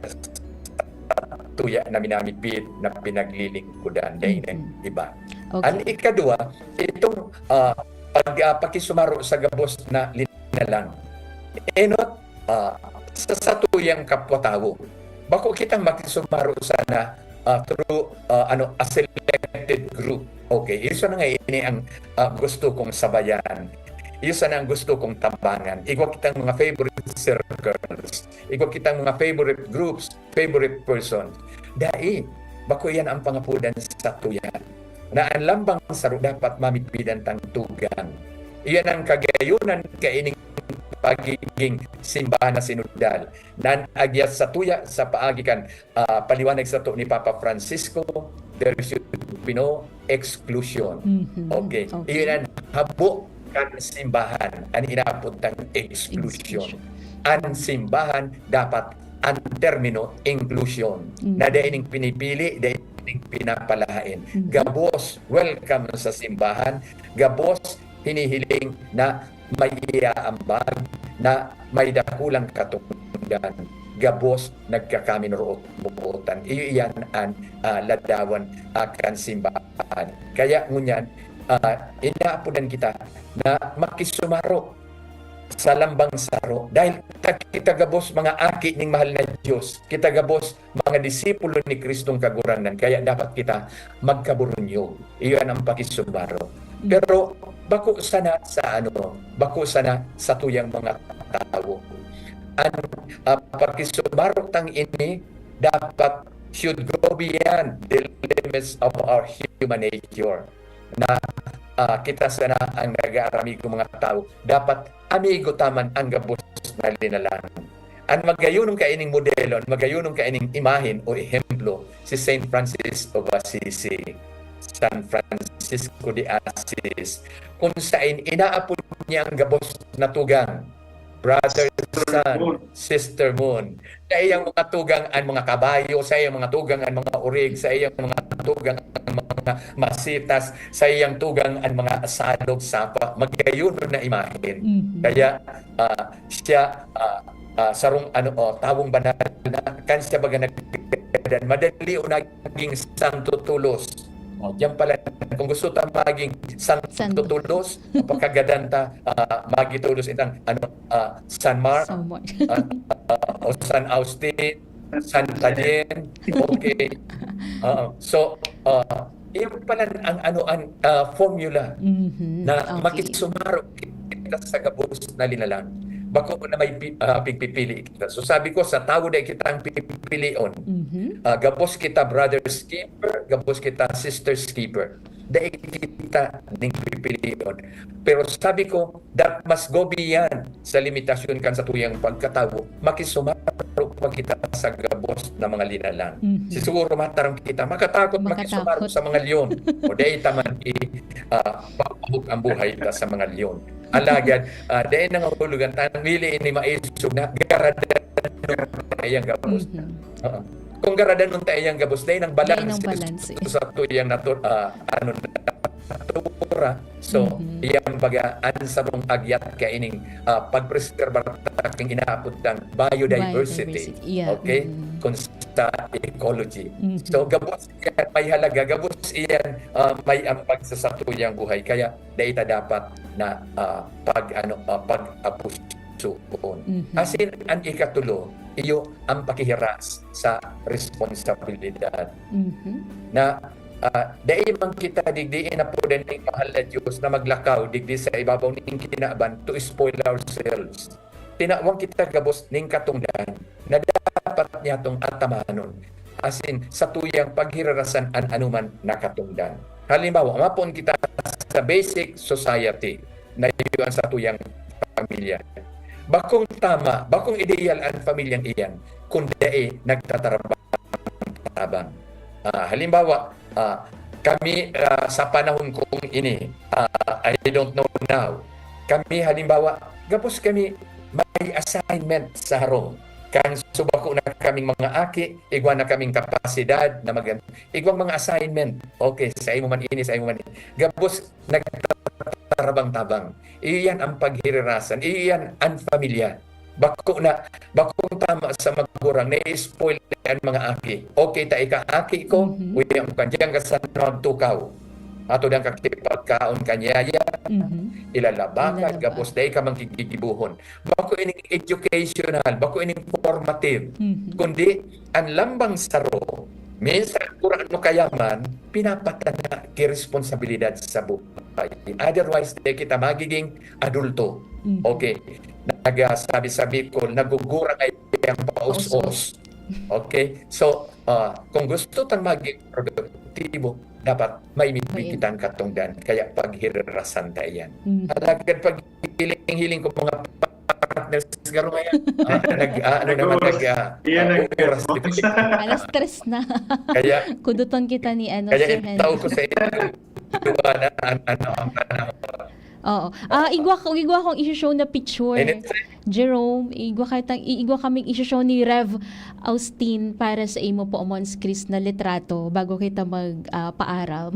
tuya na minamidbid na pinaglilingkodan, dai Mhm. iba. Okay. Ang ikadua, itong, ah, pag, ah, pakisumaro sa gabos na linalang. Enot, ah, sa satuyang kapwa-tawo. Bako kitang makisumaro sana, ah, through, ah, ano, a selected group. Okay, iyo sana nga ini ang, ah, gusto kong sabayan. Iyo sana ang gusto kong tabangan. Igwa kitang mga favorite circles. Igwa kitang mga favorite groups, favorite persons. Dai, bako iyan ang pangapodan satuya. Na an lambang saro dapat mamidbidan tang tugang. Iyan ang kagayonan kaining pagiging simbahan na sinodal, na an agyat satuya sa paagi kan, ah, paliwanag sato ni Papa Francisco, there should be no exclusion. Mhm. Okay. Okay. Iyon ang habo kan simbahan, an inaapod tang exclusion. Exclusion. An simbahan dapat an termino inclusion. Mhm. Na dai ning pinipili, dai ning pinapalahain. Mhm. Gabos, welcome sa simbahan. Gabos, hinihiling na may iaambag, na may dakulang katungdan. Gabos, nagkakaminuroot-mootan. Iyo iyan an, ah, ladawan, ah, kan simbahan. Kaya ngunyan, ah, inaapodan kita na makisumaro sa lambang saro. Dahil ta-, kita gabos mga aki ning mahal na Diyos. Kita gabos mga disipulo ni Kristong Kagurangnan. Kaya dapat kita magkaburunyog. Iyon ang pakisumaro. Pero bako sana sa ano, bako sana satuyang mga tawo. An, ah, pakisumaro tang ini dapat should go beyond the limits of our human nature. Na, ah, kita sana ang nag-aaramigo mga tawo, dapat amigo ta man ang gabos na linalang. An magayunon kaining modelo, an magayunon kaining imahen o ehemplo, si Saint Francis of Assisi, San Francisco de Assis, kun saen inaapod niya ang gabos na tugang, Brother Sun, Sister Moon. Sa iyang mga tugang an mga kabayo, sa iyang mga tugang an mga orig, sa iyang mga tugang an mga masitas, sa iyang tugang an mga salog, sapa, magayunon na imahen. Mhm. Kaya, ah, siya, ah, ah, sarong ano, oh, tawong banal na, kan siya baga naggadan, madali o naging santo tolos. Oh, diyan pala, kung gusto ta maging santo Santo. tolos, pakagadan ta, ah, magitolos itang, ano, ah, San Mark, Somewhat. ah, ah, o San Austin, San Tadien. Okay. Oo. So, ah, iyon pala ang ano, ang, ah, formula Mhm. na Okay. makisumaro kita sa gabos na linalang. Bako na may pi-, ah, pigpipili kita. So, sabi ko, sa tawo dai kitang pipilion. Mhm. Ah, gabos kita brothers keeper, gabos kita sisters keeper. Dai kita ning pipilion. Pero sabi ko, that must go beyond sa limitasyon kan satuyang pagkatawo, makisumaro pa kita sa gabos na mga linalang. Mhm. Si siguro mataram kita, makatakot makisumaro Makatakot. sa mga leon. O dai ta man i-, ah, papahog ang buhay ta sa mga leon. Alagad, ah, dai nangahulugan ta, ang dili ini maisog na garadanon ta iyang gabos. Mhm. Oo. Kung garadanon ta iyang gabos, dai nang Dai balanse nang balanse. sa tuyang natur-, ah, ano, natura. So, Mhm. iyang baga, ang sarong agyat kaining, ah, pagpreserbar ta king inaapod tang biodiversity. Biodiversity, yeah. Okay? Mm. Kung sa ecology. Mhm. So, gabos iyan may halaga, gabos iyan, ah, may ambag sa satuyang buhay. Kaya, dai ta dapat na, ah, pag, ano, ah, pag-abusoon. Mhm. Asin, ang ikatulo, iyo ang pakihiras sa responsabilidad. Mhm. Na, ah, dai man kita digdi inapodan ning mahal na Dios na maglakaw digdi sa ibabaw ning kinaban to spoil ourselves. Tinawang kita gabos ning katongdan na dapat niyatong atamanon, asin satuyang paghirarasan an anoman na katongdan. Halimbawa, mapoon kita sa basic society na iyo an satuyang pamilya. Bakong tama, bakong ideal an pamilyang iyan, kun dai nagtatarabang-tabang. Ah, halimbawa, ah, kami, ah, sa panahon kong ini, ah, I don't know now, kami, halimbawa, gabos kami may assignment sa harong. Kan subako na kaming mga aki, igwa na kaming kapasidad na mag-, igwang mga assignment. Okay, sa imo man ini, sa imo man ini. Gabos nagtatarabang-tabang. Iyo yan ang paghirirasan. Iyo yan ang pamilya. Bako na, bakong tama sa magurang, na-spoil ang mga aki. Okay, ta ika aki ko, Mhm. uya mo kan diyan ka sa nagtukaw. Ato diyan ka kipagkaon kan yaya, Mhm. ilalaba ka, Ilalaba. gabos dai ka manggigigibuhon. Bako ining educational, bako ining formative. Mhm. Kundi, ang lambang saro, minsan kung ano kayaman, pinapatana ki responsabilidad sa buhay. Otherwise, dai kita magiging adulto. Mhm. Okay. Nagasabi-sabi ko, nagugurang ay ang paos-os. Paos-os. Okay? So, ah, kung gusto tang maging produktibo, dapat may May mitbit kitang katongdan. Kaya paghirirasan ta iyan. Mhm. Alagad pag hiling-hiling ko mga partners, garo ngayon. Ah, nag-, ah, ano naman, Nag-uus. nag-, ah, Iyan ah, ang oras. Alas tres na. Kaya, Kuduton kita ni, ano, kaya Sir Henry. itao ko sa inyo, duwa na, an-, ano, ang panahon. Oo. Ah, igwa ko, igwa kong isi-show na picture. Anytime. Jerome, igwa ka tang-, i-, igwa kaming isi-show ni Rev Austin para sa imo po, Mons Chris, na litrato bago kita mag, ah, paaram.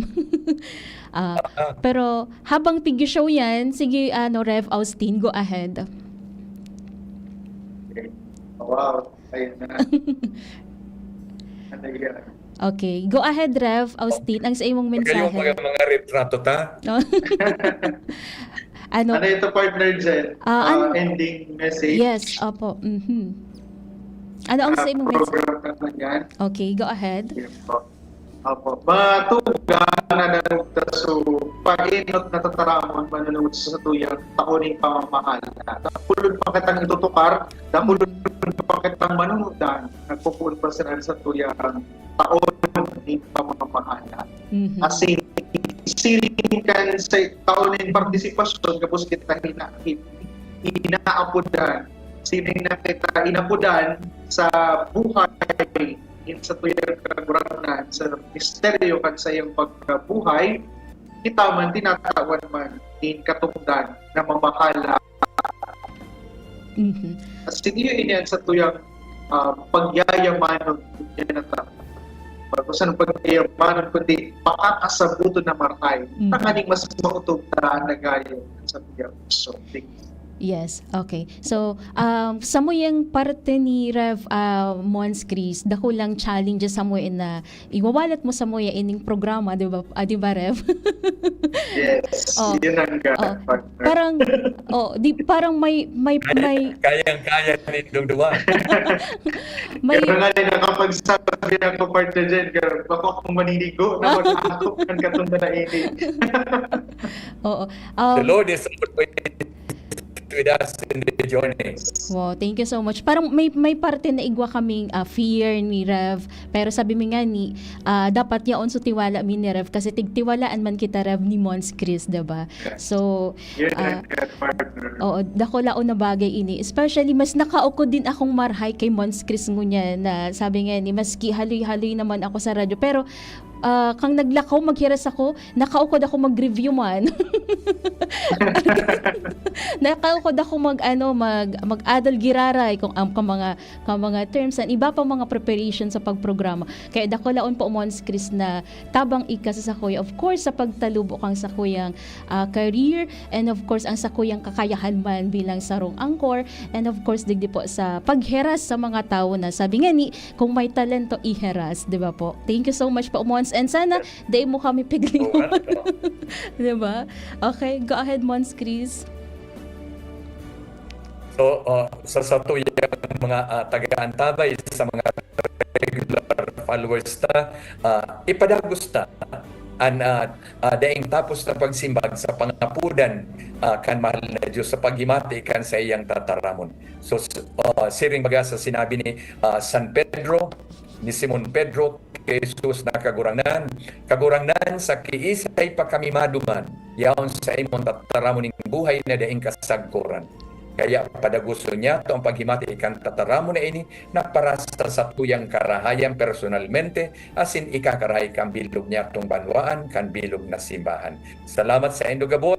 Ah, Ah, ah. pero habang tig-show yan, sige, ano, Rev Austin, go ahead. Wow, ayun na. Ano yan? Okay. Go ahead, Rev Austin, ang sa imong Huwag kayong mensahe. mga, mga retrato ta. No? Ano? Ano ito, partner Jen? Ah, Ah, an-, ending message? yes, opo. Mhm. Ano ang Ah, sa imong mensahe? program naman yan. Okay, go ahead. Yes po. Opo. Matugang na nanugtaso, painot na tataramon, manunod sa tuyang taon ning pamamahala. Dakulon pa kitang itutukar, dakulon Mm. pa kitang manunudan, nagpupuon pa sila sa tuyang taon ning pamamahala. Mhm. As in, siring kan sa taon ning partisipasyon, gabos kita hina-, inaapodan. Siring na kita inapodan sa buhay, in sa tuyang kagurangnan, sa misteryo kan saiyang pagkabuhay, kita man, tinatawan man nin katongdan na mamahala. Mhm. At siniyo ini an satuyang, ah, pagyayamanon, yan ang ta-, pag-, saan pagyayamanon, kundi pakakasabuton na marahay. Mhm. Tanganing mas maotob ta an nagayo sa tuyang puso. Thank you. Yes, okay. So, um, samuyang parte ni Rev, ah, Mons Chris, dakulang challenges samuya na iwawalat mo samuya ining programa, di ba? Ah, di ba, Rev? Yes, Oh. yun ang ga-, Oh, partner. parang, oh, di, parang may, may, Kaya, may kayang-kaya nindong duwa. May Kaya nga rin nakapagsabi ako, partner Jen, kaya bako akong maninigo na Ah. mag-akop ng katunda na ini. Oo. The Um, Lord is always with us in the journey. Wow, thank you so much. Parang may may parte na igwa kaming ah, fear ni Rev, pero sabi mi nga ni ah, dapat yaon sa tiwala mi ni Rev kasi tigtiwalaan man kita, Rev, ni Mons Chris, 'di ba? So, Yes, ah, yes, partner. Oo, dakulaon na bagay ini. Especially, mas nakaukod din akong marhay kay Mons Chris ngunyan na sabi nga ni, maski haloy-haloy naman ako sa radyo. Pero, ah, kang naglakaw, maghiras ako, nakaukod ako mag-review man. Nakaukod ako mag, ano, mag, mag-adal giraray kung ang kang mga, kang mga terms and iba pang mga preparation sa pagprograma. Kaya dakulaon po, Mons Chris, na tabang ika sa sakuya. Of course, sa pagtalubo kang sakuyang ah, career, and of course, ang sakuyang kakayahan man bilang sarong anchor, and of course, digdi po sa pagheras sa mga tawo na sabi nga ni, kung may talento, iheras, 'di ba po? Thank you so much po, Mons. And sana, dai mo kami piglingon. 'Di ba? Okay, go ahead, Mons Chris. So, uh, sa satuyang mga uh, taga-antabay, sa mga regular followers ta, uh, ipadagos ta an uh, uh, daing tapos na pagsimbag sa pangapodan uh, kan mahal na Diyos sa paghimati kan sa iyang tataramon. So, uh, siring baga sa sinabi ni uh, San Pedro, ni Simon Pedro, kay Jesus na Kagurangnan, Kagurangnan, sa kiisay pa kami maduman, yaon sa imong tataramon ning buhay na daing kasagkoran. Kaya padaguson niyato ang paghimati kan tataramon na ini na para sa satuyang karahayan personalmente, asin ikakarahay kan bilog niyatong banwaan kan bilog na simbahan. Salamat sa indo gabos.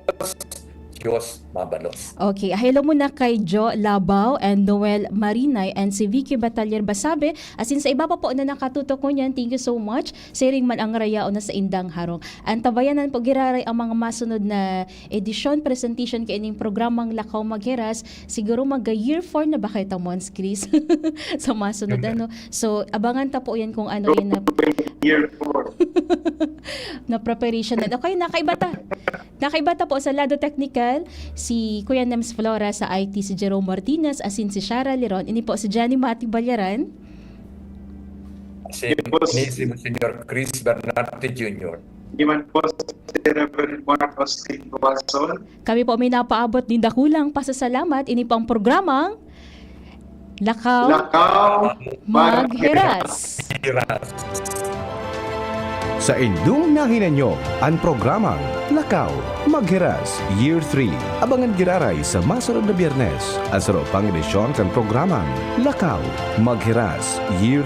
Diyos mabalos. Okay, hello muna kay Jo Labao and Noel Marinay and si Vicky Batalier Basabe. Asin sa iba pa po na nakatutok ngunyan, thank you so much. Siring man ang rayaon na sa indang harong. Antabayanan po giraray ang mga masunod na edisyon, presentation kay ining programang Lakaw Magheras. Siguro mag-year four na ba kayo, Mons Chris? Sa masunod, ano? So, abangan ta po yan kung ano yan na Year four. na preparation na. Okay, nakaiba ta. Nakaiba ta po sa lado technical, si Kuya Nems Flora sa I T, si Jerome Martinez, asin si Shara Leron. Ini po si Jenny Mati Balyaran. Si, ni si Monsignor Chris Bernarte Junior. Di man po si Reverend Mark Austin Guason. Kami po may napaabot nin dakulang pasasalamat. Ini po ang programang Lakaw Lakaw Magheras. Iras. Sa indong nahinanyo, an programang Lakaw Magheras Year three. Abangan giraray sa masunod na Biyernes, an saro pang edisyon kan programang Lakaw Magheras Year